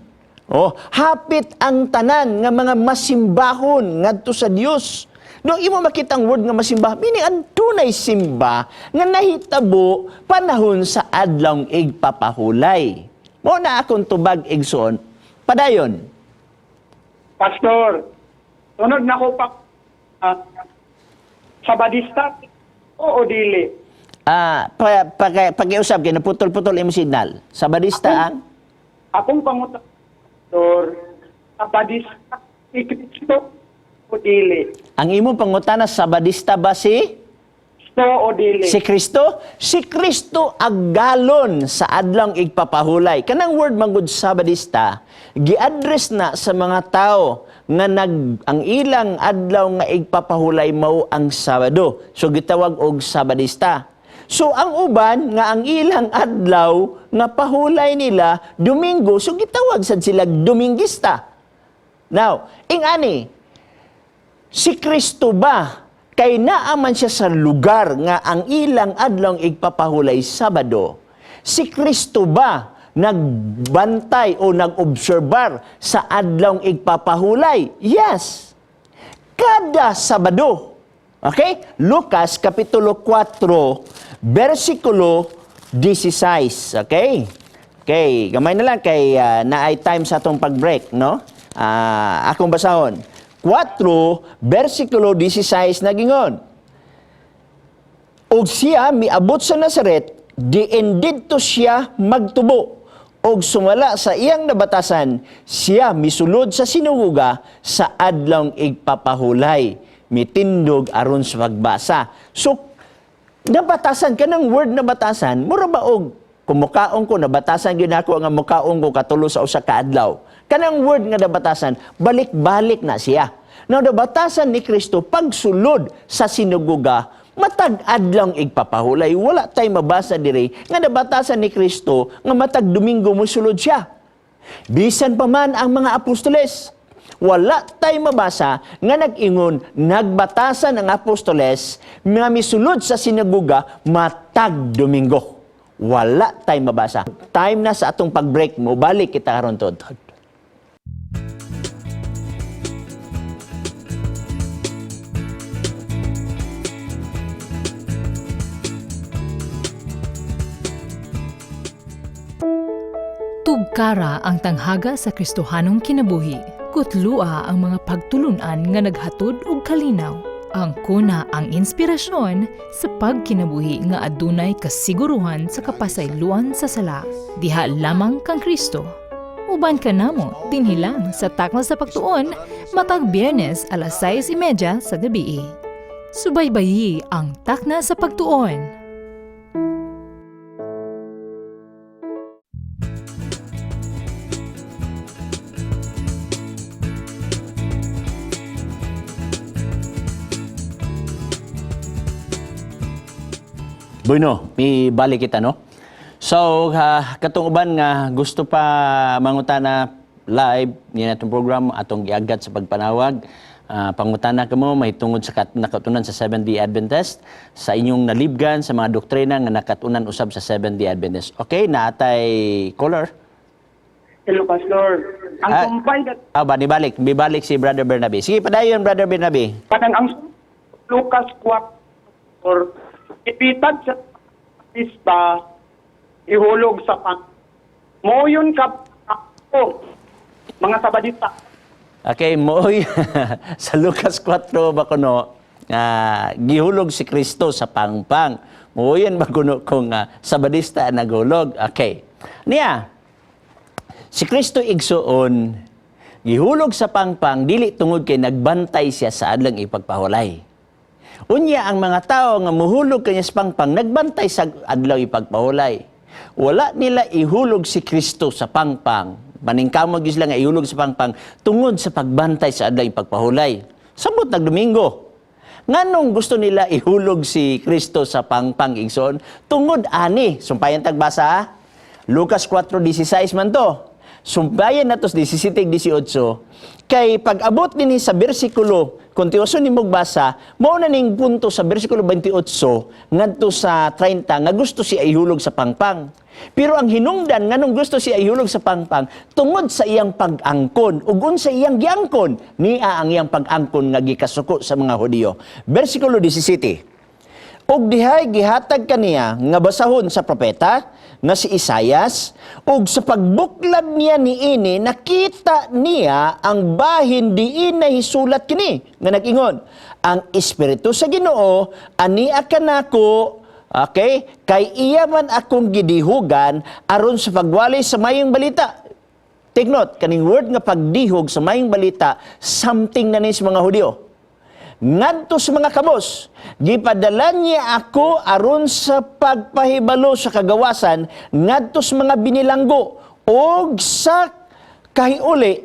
Oh, hapit ang tanan nga mga masimbahon ngadto sa Dios. No, imo makita ang word nga masimbah, meaning ang tunay simba nga nahitabo panahon sa adlong igpapahulay. Mao na akong tubag, igsoon. Padayon. Pastor, sunod na ko pa Sabadista o dili? Ah, pa, pakiusap kay naputol-putol imo signal. Sabadista ang Akong pangutan, Pastor, Sabadista si Kristo o dili? Ang imong pangutana, Sabadista ba si Kristo o dili? Si Kristo? Si Kristo agalon sa adlong igpapahulay. Kanang word manggod Sabadista, gi-address na sa mga tao nga ang ilang adlaw nga igpapahulay mao ang Sabado. So gitawag og Sabadista. So ang uban nga ang ilang adlaw nga pahulay nila Domingo, so gitawag sad sila Domingista. Now, ing-ani, si Kristo ba kay naaman siya sa lugar nga ang ilang adlong igpapahulay Sabado? Si Kristo ba nagbantay o nag-obserbar sa adlong igpapahulay? Yes. Kada Sabado. Okay? Lucas Kapitulo 4, versikulo 16. Okay? Okay, gamay na lang kay naay time sa atong pag-break, no? Akong basahon. 4, versikulo 16, nagingon: "Ug siya miabot sa Nazaret, diin didto siya magtubo. Og sumala sa iyang nabatasan, siya misulod sa sinagoga sa adlong igpapahulay. Mitindog aron sa pagbasa." So, nabatasan, kanang word nabatasan, mura ba og Kung mukaon ko, nabatasan gyud nako nga mukaon ko katulo sa usa ka adlaw. Kanang word nga nabatasan, balik-balik na siya. Now, nabatasan ni Kristo pagsulod sa sinagoga, matag adlaw igpapahulay. Wala tay mabasa diri nga nabatasan ni Kristo nga matag Domingo mosulod siya. Bisan pa man ang mga apostoles, wala tay mabasa nga nag-ingon nagbatasan ang apostoles nga misulod sa sinagoga matag Domingo. Wala tay mabasa. Time na sa atong pag-break mo, balik kita karon, tod. Tugkara ang tanghaga sa Kristohanong kinabuhi. Kutlua ang mga pagtulunan nga naghatod og kalinaw. Ang kuna ang inspirasyon sa pagkinabuhi nga adunay kasiguruhan sa kapasayloan sa sala. Diha lamang kang Kristo. Uban ka namo dinhi lang sa Takna sa Pagtuon matag Biyernes alas 6:30 sa gabi. Subaybayi ang Takna sa Pagtuon. Bueno, balik kita, no? So, katong uban nga gusto pa mangutana live niya atong program atong giagad sa pagpanawag. Pangutana kamo mahitungod sa nakatunan sa Seventh-day Adventist sa inyong nalibgan sa mga doktrina nga nakatunan usab sa Seventh-day Adventist. Okay, naatay caller. Hello, Pastor. Ang sumpay that Ah, ba, nibalik, bibalik si Brother Bernabe. Sige, padayon, Brother Bernabe. Kanang ang Lucas 4 or ipitag sa pista ihulog sa pang moyon ka ako mga Sabadista. Okay, moy sa Lucas 4 ba kuno gihulog si Kristo sa pangpang. Moyon ba kuno kung Sabadista ang naghulog? Okay. Niya, si Kristo, igsuon, gihulog sa pangpang dili tungod kay nagbantay siya sa adlang ipagpahulay. Unya ang mga tao nga muhulog kanya sa pangpang nagbantay sa adlaw ipagpahulay. Wala nila ihulog si Kristo sa pangpang. Maningkamot gyud sila nga ihulog sa pangpang tungod sa pagbantay sa adlaw ipagpahulay. Samot nagdomingo. Nganong gusto nila ihulog si Kristo sa pangpang, igsoon? Tungod ani, sumpayan tagbasa ha? Lucas 4:16 man to. Sumpayan nato sa 17-18 kay pag-abot dinhi sa bersikulo kung tiuson nimong basa, mao na ning punto sa bersikulo 28 ngadto sa 30 nga gusto siya ihulog sa pangpang. Pero ang hinungdan nganong gusto siya ihulog sa pangpang tungod sa iyang pag-angkon ug unsa iyang giangkon niya ang iyang pag-angkon nga gikasuko sa mga Hudiyo. Bersikulo 17. Og dihay gihatag kaniya nga basahon sa propeta nga si Isayas, ug sa pagbuklad niya niini nakita niya ang bahin diin nahisulat kini nga nag-ingon, "Ang espiritu sa Ginoo ania kanako," okay, "kay iya man akong gidihugan aron sa pagwali sa mayong balita." Take note, kaning word nga pagdihog sa mayong balita, something na ni sa mga Hudiyo. "Ngadto sa mga kabos, gipadala niya ako aron sa pagpahibalo sa kagawasan ngadto sa mga binilanggo og sa kahiuli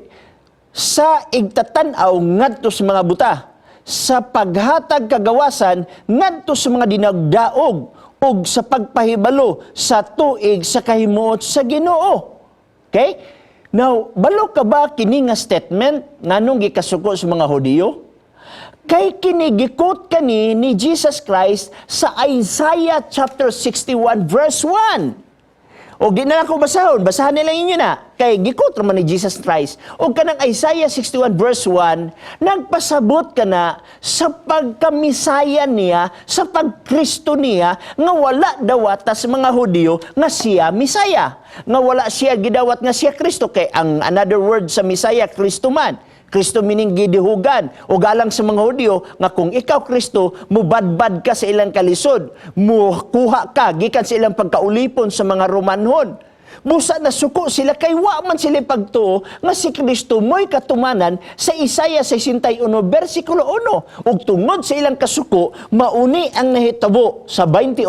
sa igtatan-aw ngadto sa mga buta, sa paghatag kagawasan ngadto sa mga dinagdaog ug sa pagpahibalo sa tuig sa kahimuot sa Ginoo." Okay? Now, balo ka ba kini nga statement nganong gikasuko sa mga Hudiyo? Kay kini gi-quote kani ni Jesus Christ sa Isaiah chapter 61 verse 1. O di na ako basahon, basahan nila inyo na. Kay gi-quote naman ni Jesus Christ. O kanang Isaiah 61 verse 1, nagpasabot ka na sa pagkamisaya niya, sa pagkristo niya, nga wala dawata sa mga Hudiyo nga siya Misaya. Nga wala siya gidawat nga siya Kristo. Kay ang another word sa Misaya, Kristo man. Kristo meaning gidihugan. O galang sa mga Hudyo nga kung ikaw Kristo, mubadbad ka sa ilang kalisod, mukuha ka gikan sa ilang pagkaulipon sa mga Romanhon. Busa nasuko sila kay wa man sila pagtuo nga si Kristo mo'y katumanan sa Isaiah 61 bersikulo 1. Ug tungod sa ilang kasuko, mauni ang nahitabo sa 28,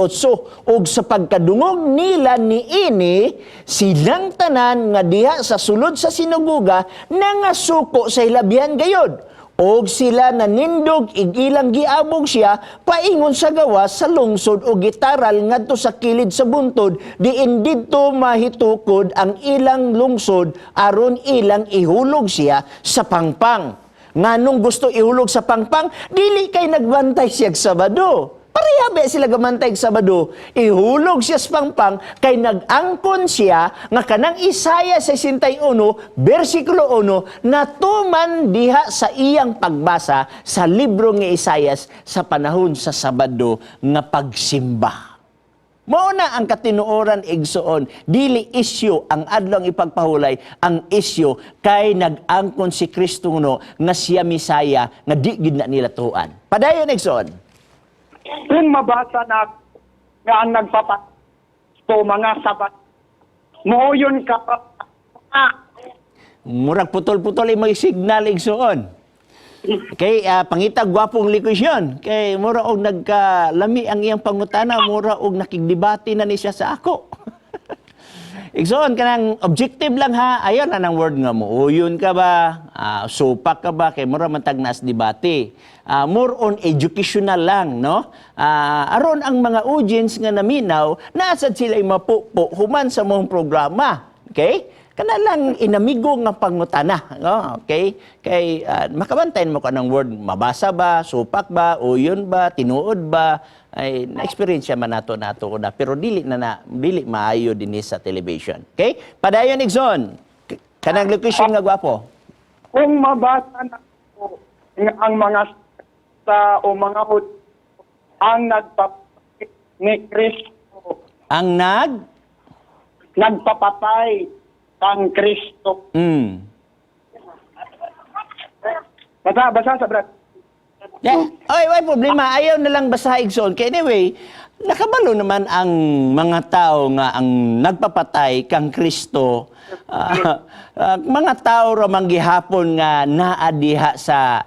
ug sa pagkadungog nila niini, silang tanan nga diha sa sulod sa sinagoga nangasuko sa hilabihan gayod. Og sila nanindog ig ilang giabog siya paingon sa gawas sa lungsod o gitaral ngadto sa kilid sa buntod diin didto mahitukod ang ilang lungsod aron ilang ihulog siya sa pangpang. Nganong gusto ihulog sa pangpang? Dili kay nagbantay siya Sabado. Pareha ba sila gamantay Sabado? Ihulog siya sa pangpang kay nag-angkon siya nga kanang Isaiah 61 bersikulo 1 natuman diha sa iyang pagbasa sa libro ni Isaias sa panahon sa Sabado nga pagsimba. Mao na ang katinuoran, igsoon, dili isyu ang adlong ipagpahulay, ang isyu kay nag-angkon si Kristo no nga siya Misaya nga di gid na nila tuan. Padayon, igsoon. Kung mabasa na nga ang nagpapato mga sabat, mooyon ka ah, Murag putol-putol imong signal, igsoon. Kay pangita gwapong likusyon kay mura og nagkalami ang iyang pangutana, mura og nakigdebate na ni siya sa ako. Igsoon, kanang objective lang ha, ayaw na ng word nga mo. Uyon ka ba? Supak ka ba? Kay mura man tag naas debate. More on educational lang, no? Aron ang mga audience nga naminaw, naasad sila mapupo human sa mong programa. Okay? Kana lang inamigo nga pangutana, no? Okay? Kay makabantayan mo ka ng word, mabasa ba, supak ba, uyon ba, tinuod ba, ay na-experience man nato nato na pero dili na, na dili maayo dinhi sa television. Okay? Padayon, igsoon. Kanang location nga gwapo. Kung mabasa na po nga ang mga sa o mga ang nagpapatay ni Kristo, Ang nag nagpapatay kang Kristo. Basa, basa sa brad. Yeah. Oy, way problema. Ayaw na lang basa, igsoon. Kay anyway, nakabalo naman ang mga tao nga ang nagpapatay kang Kristo. Mga tao ra man gihapon nga naa diha sa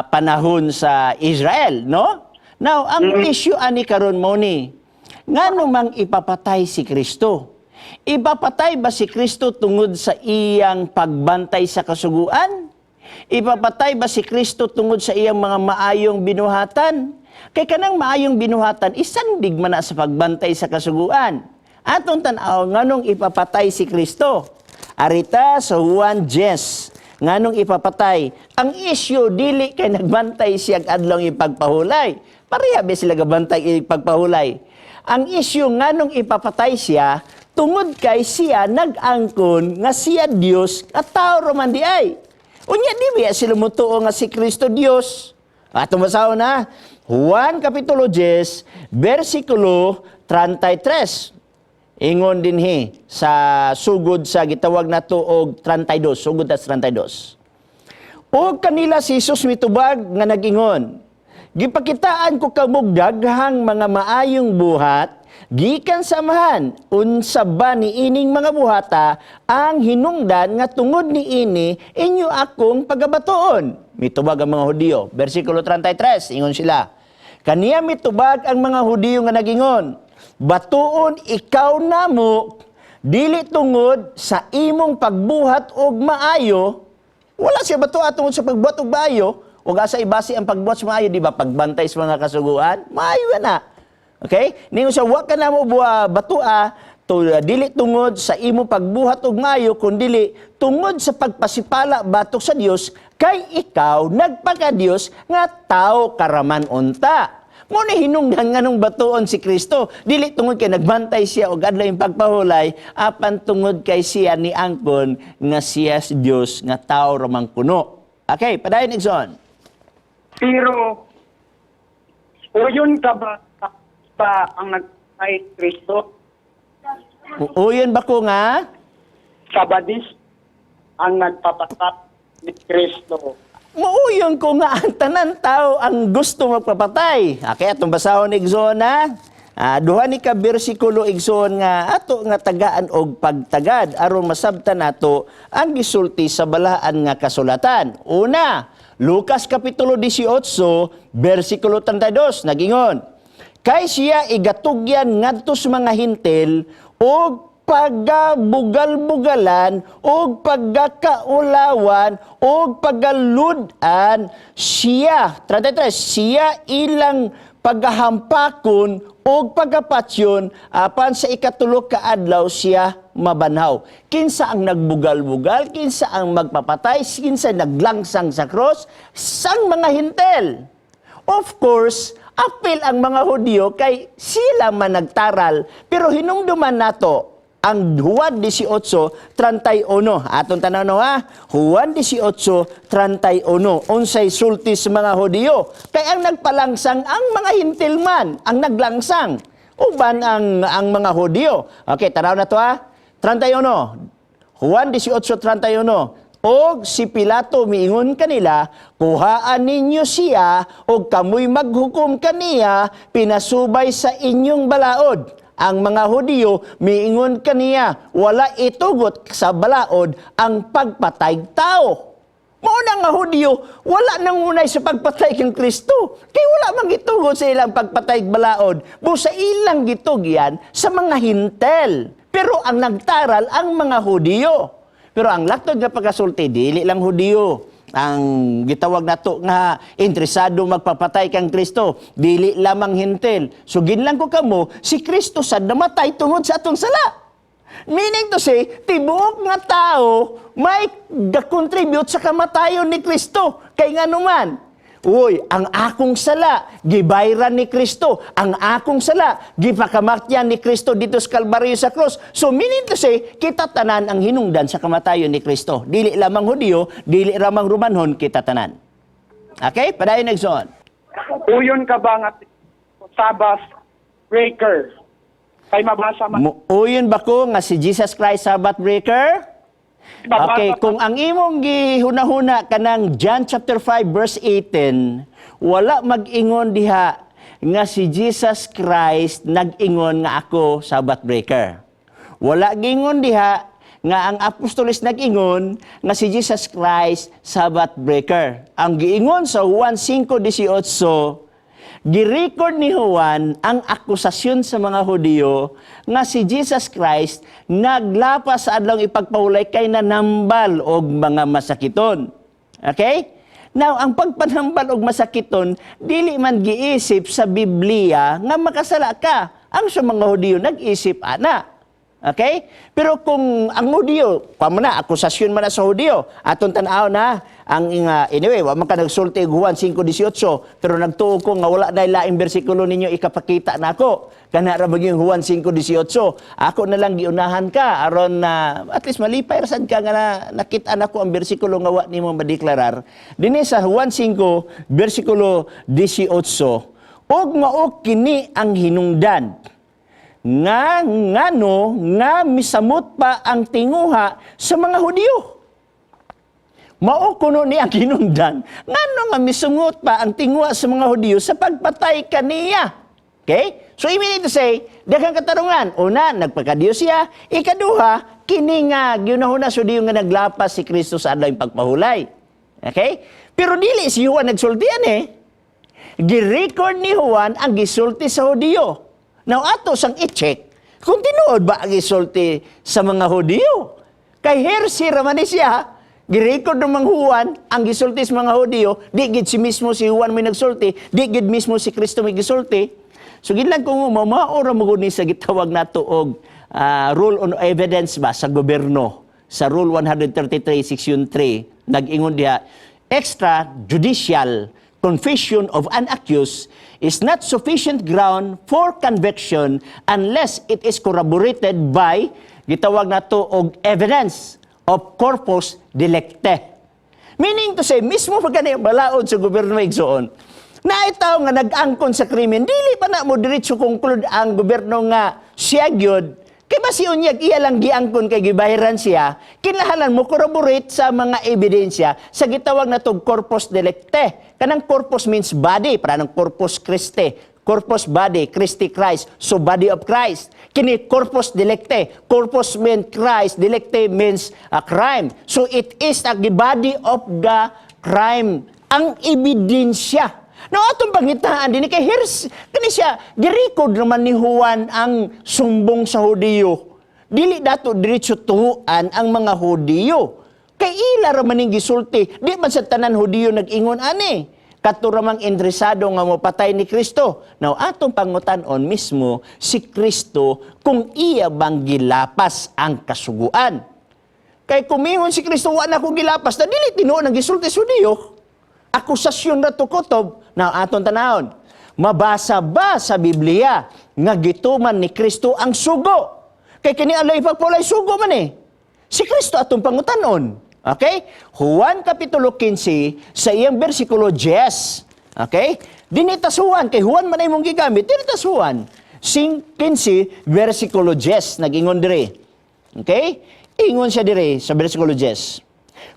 panahon sa Israel, no? Now, ang issue ani karon mo ni ngano mang ipapatay si Kristo? Ipapatay ba si Kristo tungod sa iyang pagbantay sa kasuguan? Ipapatay ba si Kristo tungod sa iyang mga maayong binuhatan? Kay kanang maayong binuhatan, isandig man na sa pagbantay sa kasuguan. Atong tan-aw nganong ipapatay si Kristo. Arita sa Juan 10, nganong ipapatay? Ang issue dili kay nagbantay siya adlong ipagpahulay. Pareha ba sila gabantay ipagpahulay? Ang issue nganong ipapatay siya tungod kay siya nag-angkon nga siya Dios at tao raman di ay. Unya di ba sila mutuo nga si Kristo Dios? Ato basahon na. Juan Kapitulo 10, versikulo 33. Ingon dinhi sa sugod sa gitawag nato og 32, sugod tas 32. Og kanila si Jesus mitubag nga nagingon, "Gipakitaan ko kamog daghang mga maayong buhat gikan sa Amahan. Unsa ba ni ining mga buhata ang hinungdan nga tungod ni ini inyo akong pagabatuon?" Mitubag ang mga Hudiyo. Versikulo 33, ingon sila. Kaniya mitubag ang mga Hudiyo nga nagingon, "Batuon ikaw namo dili tungod sa imong pagbuhat og maayo." Wala siya bato tungod sa pagbuhat og maayo. Ug asa ibase ang pagbuhat sa maayo, di ba? Pagbantay sa mga kasuguan, maayo na. Okay? Ningon siya, wa ka na mo buha batua, to, dili tungod sa imo pagbuhat og maayo, kundili tungod sa pagpasipala batok sa Dios, kay ikaw nagpaka-Dios nga tao karaman unta. Mo ni hinungdan nganong batuon si Kristo. Dili tungod kay nagbantay siya og adlaw yung pagpahulay, apan tungod kay siya ni angkon nga siya si Dios nga tao ramang kuno. Okay, padayon, igsoon. Pero, uyon ka ba sa ang nagpapatay Kristo? Uyon ba ko nga? Sabadis ang nagpapatay ni Kristo. Muuyon ko nga ang tanan tao ang gusto magpapatay. Okay, atong basahon, igsoon ha. Duha ni ka bersikulo, igsoon, nga ato nga tagaan og pagtagad aron masabtan nato ang gisulti sa balaan nga kasulatan. Una, Lucas kapitulo 18 bersikulo 32 nagingon, "Kay siya igatugyan ngadto sa mga Hintil og pagabugal-bugalan og pagakaulawan og pagalud-an siya." 33, "Siya ilang pagahampakon og pagapatyon, apan sa ikatulo ka adlaw siya mabanhaw." Kinsa ang nagbugal-bugal? Kinsa ang magpapatay? Kinsa naglangsang sa cross? Sang mga Hintel. Of course, apil ang mga Hudyo kay sila man nagtaral. Pero hinumduman nato ang Juan 18:31. Atong tanaw no ha. Juan 18:31. Unsay sulti sa mga Hudyo? Kay ang nagpalangsang ang mga Hintil man, ang naglangsang. Uban ang mga Hudyo. Okay, tanaw na to ha. 31. Juan 18:31. "Og si Pilato miingon kanila, 'Kuhaan ninyo siya og kamoy maghukom kaniya pinasubay sa inyong balaod.' Ang mga Hudiyo miingon kaniya, 'Wala itugot sa balaod ang pagpatay tao.'" Mao na nga Hudyo, wala nang unay sa pagpatay kang Kristo. Kay wala man gitugot sa ilang pagpatay balaod. Busa ilang gitugyan sa mga Hintel. Pero ang nagtaral ang mga Hudiyo. Pero ang laktod nga pagkasulti, dili lang Hudiyo ang gitawag nato nga interesado magpapatay kang Kristo, dili lamang Hintel. So ginlang ko kamo, si Kristo sad namatay tungod sa atong sala. Meaning to say, tibuok nga tao may ga-contribute sa kamatayon ni Kristo. Kay nga naman, uy, ang akong sala, gibayran ni Kristo. Ang akong sala, gipakamatyan ni Kristo dito sa Kalbaryo sa cross. So meaning to say, kita tanan ang hinungdan sa kamatayon ni Kristo. Dili lamang Hudiyo, dili lamang Romanhon, kita tanan. Okay? Padayon, igsoon. Uyon ka ba nga Sabbath breaker? Kay mabasa man. Uyon ba ko nga si Jesus Christ Sabbath breaker? Mabasa Okay, kung ang imong gihunahuna kanang John chapter 5 verse 18, wala mag-ingon diha nga si Jesus Christ nag-ingon nga ako Sabbath breaker. Wala gingon diha nga ang apostoles nag-ingon nga si Jesus Christ Sabbath breaker. Ang giingon sa Juan 5:18, girecord ni Juan ang akusasyon sa mga Hudiyo nga si Jesus Christ naglapas sa adlawng ipagpahulay kay nanambal og mga masakiton. Okay? Now, ang pagpanambal og masakiton, dili man giisip sa Biblia nga makasala ka. Ang sa mga Hudiyo nag-isip ana. Okay? Pero kung ang Hudiyo, kwa mo na, akusasyon man na sa Hudiyo, atong tan-aw na, ang anyway, wa man ka nagsulti og Juan 5:18, pero nagtuo ko nga wala na laing bersikulo ninyo ikapakita nako. Kana ra maging Juan 5:18. Ako na lang giunahan ka aron na at least malipay ra sad ka nga nakita nako ang bersikulo nga wa nimo madeklarar. Dinhi sa Juan 5 bersikulo 18, "Ug mao kini ang hinungdan nga ngano nga misamot pa ang tinguha sa mga Hudiyo." Mao kuno ni ang hinungdan ngano nga misungot pa ang tinguha sa mga Hudiyo sa pagpatay kaniya. Okay? So meaning to say, daghang katarungan. Una, nagpakadiyos siya. Ikaduha, kini nga giunahuna sa Hudiyo nga naglapas si Kristo sa adlaw pagpahulay. Okay? Pero dili si Juan nagsultian eh. Gi-record ni Juan ang gisulti sa Hudiyo. Now ato sang i-check kung tinuod ba ang gisulti sa mga Hudiyo. Kay heresy ra man ni siya. Gi-record ng mga Juan ang gisulti sa mga Hudiyo, di gid si mismo si Juan may nagsulti, di gid mismo si Kristo may gisulti. So ginlang kung mao ra mo ni sa gitawag nato og rule on evidence ba sa gobyerno, sa Rule 133 Section 3, nag-ingon diha, "Extrajudicial confession of an accused is not sufficient ground for conviction unless it is corroborated by gitawag nato og evidence of corpus delicti." Meaning to say, mismo pag gani balaod sa gobyerno, igsoon, na itaw nga nag-angkon sa krimen, dili pa na mo diretso conclude ang gobyerno nga siya gyud. Kay ba si unyag iya lang giangkon kay gibahiran siya, kinahanglan mo corroborate sa mga ebidensya sa gitawag na tog corpus delicti. Kanang corpus means body, para ng Corpus Christi. Corpus body, Christi Christ. So body of Christ. Kini corpus delicti. Corpus means Christ, delicti means a crime. So it is the body of the crime. Ang ebidensya. No, atong pangitaan din kay here's kani siya, girecord naman ni Juan ang sumbong sa Hudiyo. Dili dato diretso tuuan ang mga Hudiyo. Kay ila ra man ning gisulti, di man sa tanan Hudiyo nag-ingon ani. Kato ra mang interesado nga mopatay ni Kristo. Now atong pangutan-on mismo si Kristo kung iya bang gilapas ang kasuguan. Kay kumingon si Kristo, "Wa na ko gilapas," na dili tinuod ang gisulti sa Hudiyo. Akusasyon ra to kutob. Now atong tanawon. Mabasa ba sa Biblia nga gituman ni Kristo ang sugo? Kay kini alay pagpulay sugo man eh. Si Kristo atong pangutanon. Okay? Juan Kapitulo 15 sa iyang bersikulo 10. Okay? Dinhi ta sa Juan, kay Juan man ay imong gigamit, dinhi ta sa Juan. 15 bersikulo 10 nag-ingon dire. Okay? Ingon siya dire sa bersikulo 10.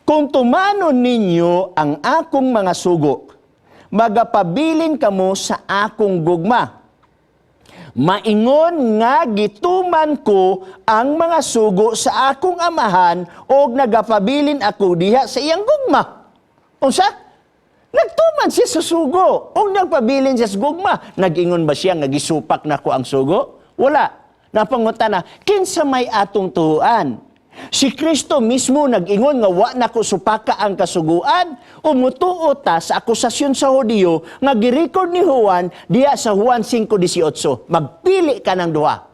"Kung tumanon ninyo ang akong mga sugo, magapabilin kamo sa akong gugma. Maingon nga gituman ko ang mga sugo sa akong Amahan og nagapabilin ako diha sa iyang gugma." Unsa? Nagtuman siya sa sugo og nagpabilin siya sa gugma. Nag-ingon ba siya nga gisupak nako ang sugo? Wala. Napangutana, kinsa may atong tuuan? Si Kristo mismo nag-ingon nga wa nako supaka ang kasuguan, o mutuo ta sa akusasyon sa Hudiyo nga girecord ni Juan diya sa Juan 5:18? Magpili ka ng duha.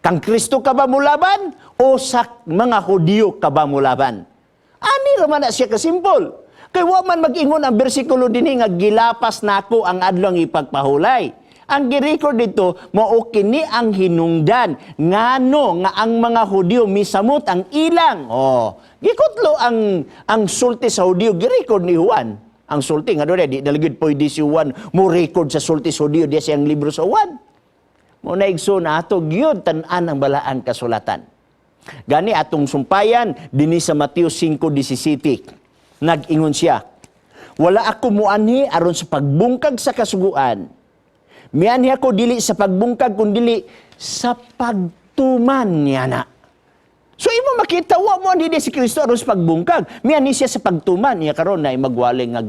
Kang Kristo ka ba mulaban o sa mga Hudiyo ka ba mulaban? Ani ra man na siya kasimpol. Kay wa man mag-ingon ang bersikulo dinhi nga gilapas nako ang adlong ipagpahulay. Ang girecord dito, mao kini ang hinungdan ngano nga ang mga Hudiyo misamot ang ilang. Oh, gikutlo ang sulti sa Hudiyo, girecord ni Juan. Ang sulti nga doon, di dalagid pwede si Juan mo record sa sulti sa Hudiyo diya siyang libro sa Juan. Mo na, igsoon, ato gyud tan-an ang balaan kasulatan. Gani atong sumpayan dinhi sa Mateo 5:17. Nag-ingon siya, "Wala ako muanhi aron sa pagbungkag sa kasuguan. Mianhi ako dili sa pagbungkag kundili sa pagtuman niya na." So imo makita, wa mo anhi si Kristo aron sa pagbungkag. Mianhi siya sa pagtuman niya. Karon na magwali nga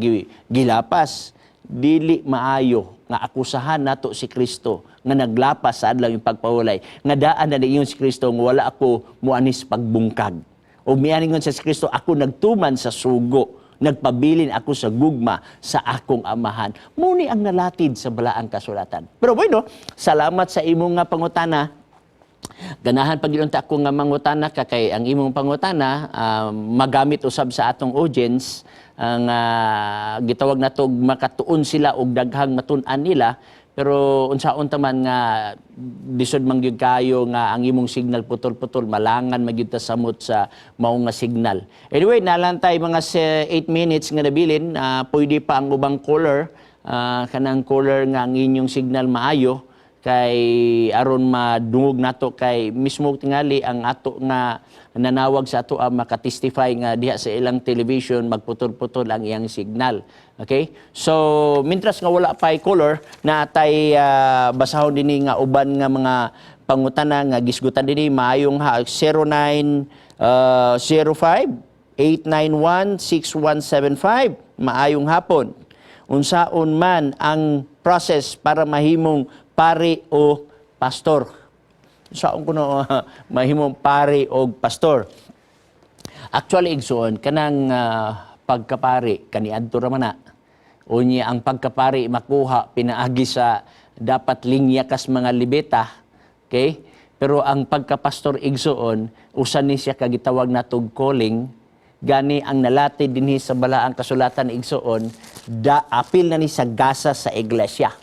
gilapas. Dili maayo nga akusahan nato si Kristo nga naglapas sa adlaw yung pagpahulay. Nga daan na niingon si Kristo nga wala ako muanhi sa pagbungkag. O mianingon sa si Kristo, "Ako nagtuman sa sugo, nagpabilin ako sa gugma sa akong Amahan." Muni ang nalatid sa balaang kasulatan. Pero bueno, salamat sa imong nga pangutana. Ganahan pag unta ako nga mangutana ka kay ang imong pangutana magamit usab sa atong audience ang gitawag nato makatuon sila og daghang matun-an nila, pero unsaon ta man nga lisod man gyud kayo nga ang imong signal putol-putol, malangan man gyud ta samot sa mao nga signal. Anyway, nalantay mga 8 minutes nga nabilin, pwede pa ang ubang caller, kanang caller nga ang inyong signal maayo kay aron madungog nato, kay mismo tingali ang ato nga nanawag sa ato ang makatestify nga diha sa ilang television magputol-putol ang iyang signal. Okay? So mintras nga wala pa'y caller na tay basahon dinhi nga uban nga mga pangutana nga gisgutan dinhi. Maayong ha 09 05 891 6175. Maayong hapon. Unsaon man ang process para mahimong pari o pastor? Unsaon kuno mahimong pari o pastor? Actually, igsoon, kanang pagkapari kaniadto ra man na. Unya ang pagkapari makuha pinaagi sa dapat linya kas mga Lebita, okay? Pero ang pagkapastor, igsoon, usa ni siya kagitawag natog calling. Gani ang nalatid dinhi sa balaang kasulatan, igsoon, da apil na ni sa gasa sa iglesia.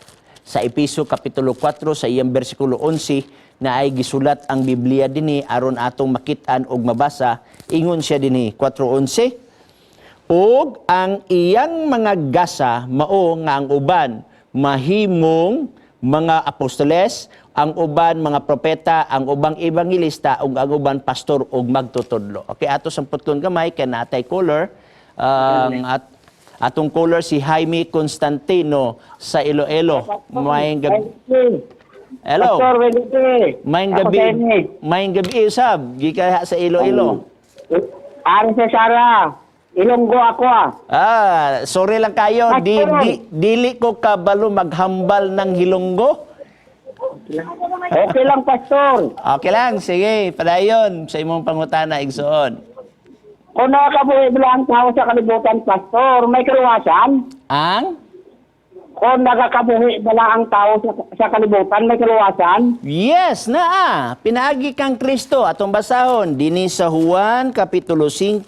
Sa Epeso Kapitulo 4 sa iyang bersikulo 11 na ay gisulat ang Biblia dinhi aron atong makit-an og mabasa. Ingon siya dinhi 4:11, "Ug ang iyang mga gasa mao nga ang uban mahimong mga apostoles, ang uban mga propeta, ang ubang ebanghelista, ug ang uban pastor ug magtutudlo." Okay, ato sa putlon gamay kay natay caller ang at Atong caller si Jaime Constantino sa Iloilo. Maayong gabi. Hello. Pastor, Welite. Maayong Ako gabi. Jaime. Maayong gabi usab. Gikan sa Iloilo. Ari sa Sara. Ilonggo ako ah. Ah, sorry lang kayo. Di, Pastor. di dili ko kabalo maghambal ng Hilonggo. Okay lang, Pastor. Okay lang, sige. Padayon sa imong pangutana, igsoon. Kung nakakabuhi bala ang tao sa kalibutan, Pastor, may kaluwasan? Ang? Kung nakakabuhi bala ang tao sa kalibutan, may kaluwasan? Yes, naa. Pinaagi kang Kristo atong basahon dinhi sa Juan kapitulo 5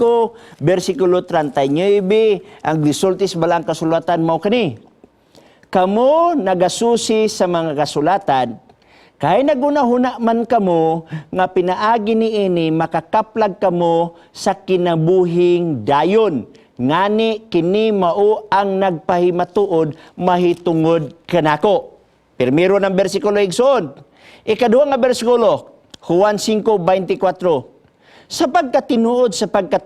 bersikulo 39, ang gisulti sa balang kasulatan mao kani. Kamo nagasusi sa mga kasulatan kay nagunahuna man kamo nga pinaagi niini makakaplag kamo sa kinabuhing dayon. Ngani kini mao ang nagpahimatuod mahitungod kanako. Primero ng bersikulo, igsoon. Ikaduha nga bersikulo, Juan 5:24. Sapagkat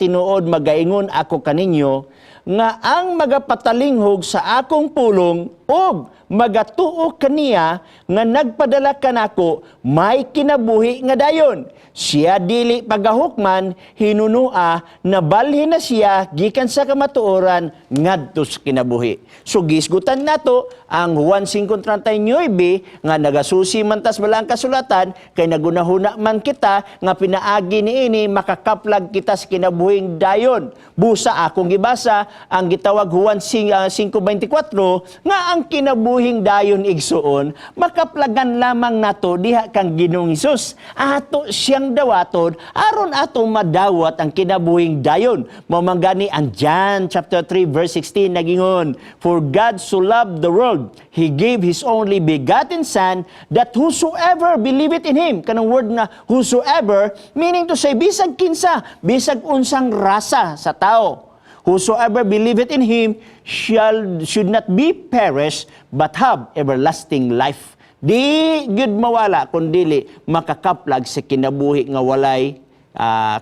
tinuod magaingon ako kaninyo nga ang magapatalinghog sa akong pulong ug magatuo kaniya nga nagpadala kanako may kinabuhi nga dayon. Siya dili pagahukman, hinunua nabalhin na siya gikan sa kamatuoran ngadto sa kinabuhi. So gisgutan nato ang Juan 5:39 nga nagasusi man tas balang kasulatan kay nagunahuna man kita nga pinaagi niini makakaplag kita sa kinabuhing dayon. Busa akong gibasa ang gitawag Juan 5:24 nga ang kinabuhing dayon, igsuon, makaplagan lamang nato diha kang Ginoong Hesus. Ato siyang dawaton aron ato madawat ang kinabuhing dayon. Mao man gani ang John chapter 3 verse 16 nagingon, "For God so loved the world, he gave his only begotten son, that whosoever believeth in him," kanang word nga "whosoever," meaning to say bisag kinsa, bisag unsang rasa sa tao, "whosoever believeth in him shall should not be perished but have everlasting life." Di gyud mawala kun dili makakaplag sa kinabuhi nga walay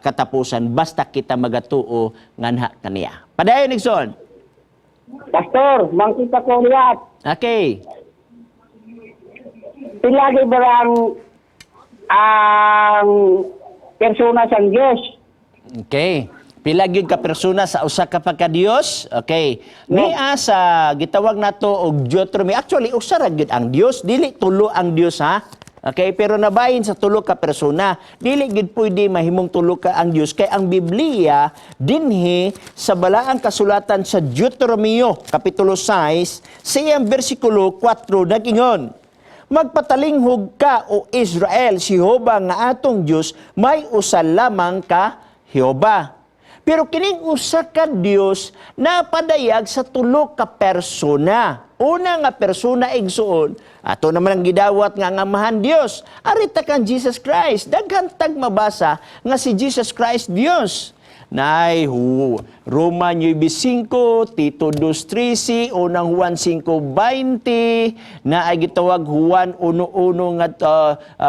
katapusan basta kita magatuo nganha kaniya. Padayon, igsoon. Pastor, mangita ko lihat. Okay. Pilagi ba ang persona sa Diyos? Okay. Pila gyud ka persona sa usa ka pagka-Dios? Okay. Nia sa gitawag nato og Deuteronomy. Actually, usa ra gyud ang Dios, dili tulo ang Dios ha. Okay, pero nabahin sa tulo ka persona. Dili gyud pwede mahimong tulo ka ang Dios kay ang Biblia dinhi sa balaang kasulatan sa Deuteronomio kapitulo 6 sa iyang bersikulo 4 nagingon, "Magpatalinghog ka, O Israel, si Jehova nga atong Dios may usa lamang ka Jehova." Pero kining usa ka Dios napadayag sa tulo ka persona. Una nga persona, igsuon, ato naman ang gidawat nga ang Amahan Dios. Arita kang Jesus Christ. Daghan tag mabasa nga si Jesus Christ Dios. Nay Roma 9:5, Tito 2:13, unang Juan 5:20, na ay gitawag Juan 1:1 nga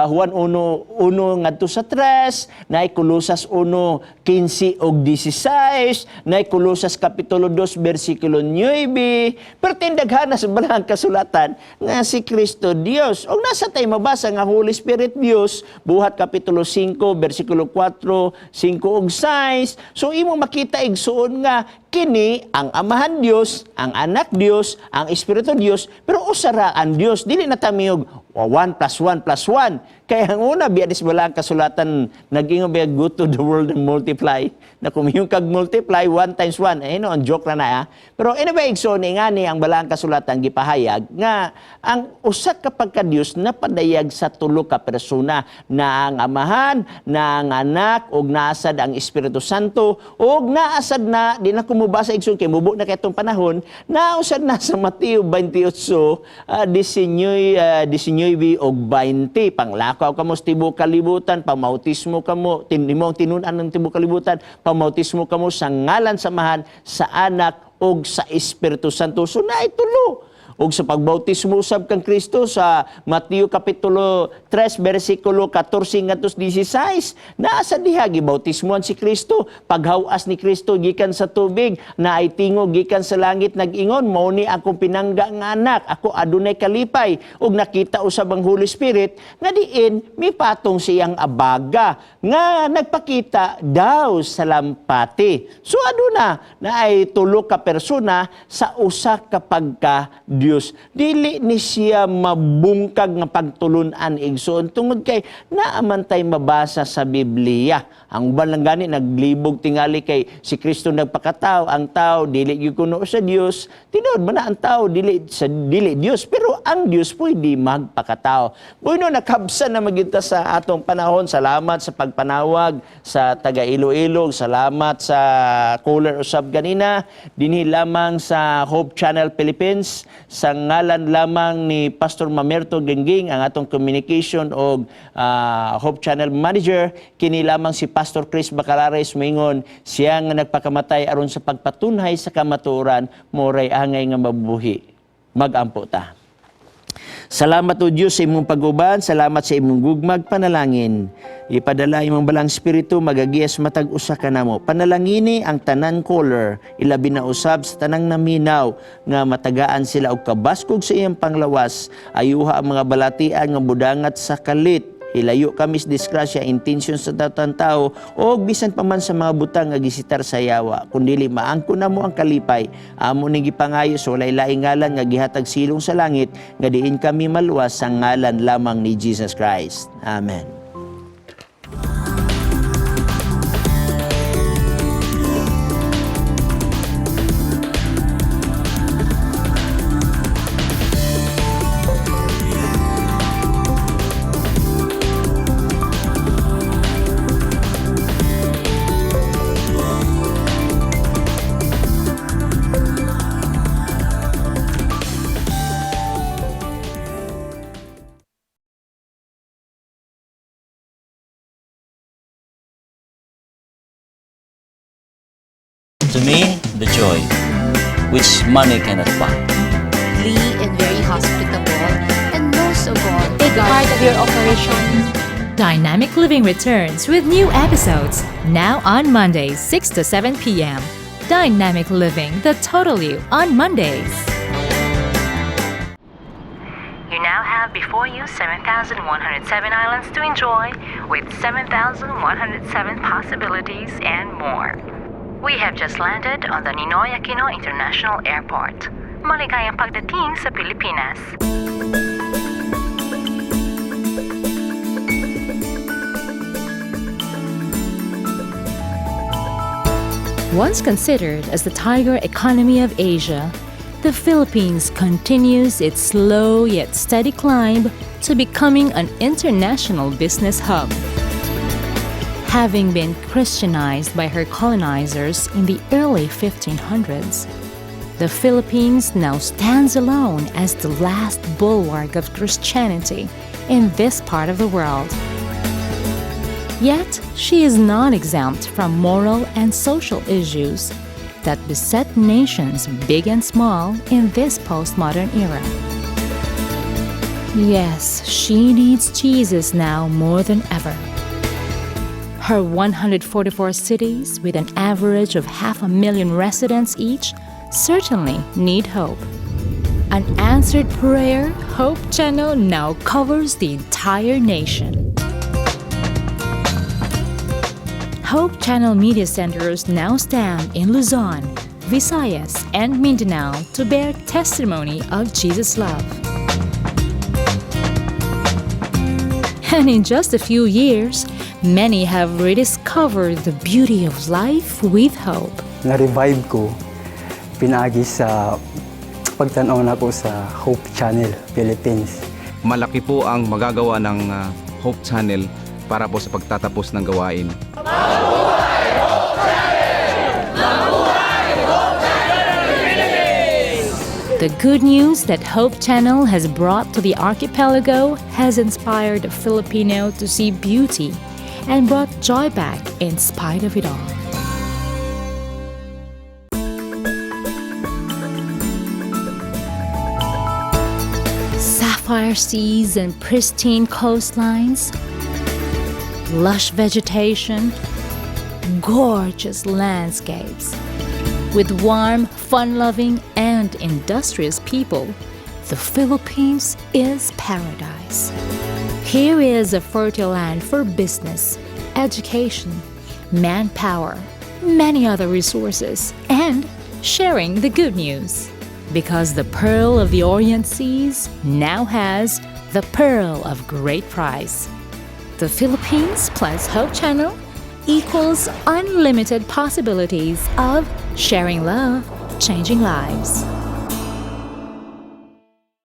Juan 1:1 ngadto sa 3, na ay Kolosas 1:15 ug 16, na ay Kolosas kapitulo 2 bersikulo 9. Pero tindaghan na sa balang kasulatan nga si Kristo Dios. Og nasa tay mabasa nga Holy Spirit Dios, Buhat kapitulo 5 bersikulo 4, 5 ug 6. So imo makita, igsuon, nga kini ang Amahan Dios, ang Anak Dios, ang Espiritu Dios, pero usa ra ang Dios. Dili na ta miyog 1 plus 1 plus 1. Kaya ang una biya dis wala ang kasulatan nag-ingon biya, "Go to the world and multiply." Na kung yung kag multiply 1 times 1, eh no, ang joke na na ah. Pero anyway, so ni nga ni ang balaang kasulatan gipahayag nga ang usa ka pagka-Dios napadayag sa tulo ka persona, na ang Amahan, na ang Anak, ug naasad ang Espiritu Santo, ug naasad na di na kumubasa, igsoon, kay mubo na kay itong panahon, nausad na sa Mateo 28, 19, 19 ug 20, "Panglakaw kamo sa tibuok kalibutan, pamautismo kamo, imo ang tinun-an ng tibuok kalibutan, pamautismo kamo sa ngalan sa Amahan, sa Anak ug sa Espiritu Santo." So naay tulo. Ug sa pagbautismo usab kang Kristo sa Mateo kapitulo 3 bersikulo 14 ngadto 16, naa sa diha gibautismoan si Kristo. Paghawas ni Kristo gikan sa tubig, naay tingog gikan sa langit nag-ingon, "Mao ni akong pinangga nga anak, ako adunay kalipay." Ug nakita usab ang Holy Spirit nga diin mipatong siyang abaga nga nagpakita daw sa lampati. So aduna naay tulo ka persona sa usa ka pagka Dios. Dili ni siya mabungkag nga pagtulunan, igsoon, tungod kay naamantay mabasa sa Biblia. Ang uban lang gani naglibog tingali kay si Kristo nagpakatao, ang tao dili gyud kuno sa Dios. Tinuod man na ang tao dili sa dili Dios, pero ang Dios pwede magpakatao. Bueno, nakabsa na magyud ta sa atong panahon. Salamat sa pagpanawag sa taga Iloilo, salamat sa caller usab ganina dinhi lamang sa Hope Channel Philippines. Sa ngalan lamang ni Pastor Mamerto Gengging, ang atong communication og Hope Channel Manager, kini lamang si Pastor Chris Bacalares moingon, siya nga nagpakamatay aron sa pagpatunhay sa kamatuoran, moray angay nga mabuhi. Magampo ta. Salamat o Diyos sa imong pag-uban, salamat sa imong gugmag panalangin. Ipadala imong balang espiritu magagiyas matag usa ka namo. Panalangini ang tanan caller, ilabi na usab sa tanang naminaw nga matagaan sila og kabaskog sa iyang panglawas. Ayuha ang mga balatian nga budangat sa kalit. Hilayo kami sa disgrasya, intensyon sa tatang tao, o bisan pa man sa mga butang nga gisitar sa yawa. Kundili maangko na mo ang kalipay. Amo ning gipangayo sa walay laing ngalan nga gihatag silong sa langit, nga diin kami maluwas, sa ngalan lamang ni Jesus Christ. Amen. To me, the joy, which money cannot buy. And very hospitable, and most of all, Big part of your operation. Dynamic Living returns with new episodes now on Mondays, 6 to 7 p.m. Dynamic Living, the total you, on Mondays. You now have before you 7,107 islands to enjoy with 7,107 possibilities and more. We have just landed on the Ninoy Aquino International Airport. Maligayang pagdating sa Pilipinas. Once considered as the tiger economy of Asia, the Philippines continues its slow yet steady climb to becoming an international business hub. Having been Christianized by her colonizers in the early 1500s, the Philippines now stands alone as the last bulwark of Christianity in this part of the world. Yet, she is not exempt from moral and social issues that beset nations big and small in this postmodern era. Yes, she needs Jesus now more than ever. Her 144 cities, with an average of half a million residents each, certainly need hope. An answered prayer, Hope Channel now covers the entire nation. Hope Channel media centers now stand in Luzon, Visayas, and Mindanao to bear testimony of Jesus' love. And in just a few years, many have rediscovered the beauty of life with hope. Na-revive ko pinaagi sa pagtanaw nako sa Hope Channel Philippines. Malaki po ang magagawa ng Hope Channel para po sa pagtatapos ng gawain. The good news that Hope Channel has brought to the archipelago has inspired the Filipino to see beauty and brought joy back in spite of it all. Sapphire seas and pristine coastlines, lush vegetation, gorgeous landscapes. With warm, fun loving, and industrious people, the Philippines is paradise. Here is a fertile land for business, education, manpower, many other resources, and sharing the good news. Because the Pearl of the Orient Seas now has the Pearl of Great Price. The Philippines plus Hope Channel equals unlimited possibilities of sharing love, changing lives.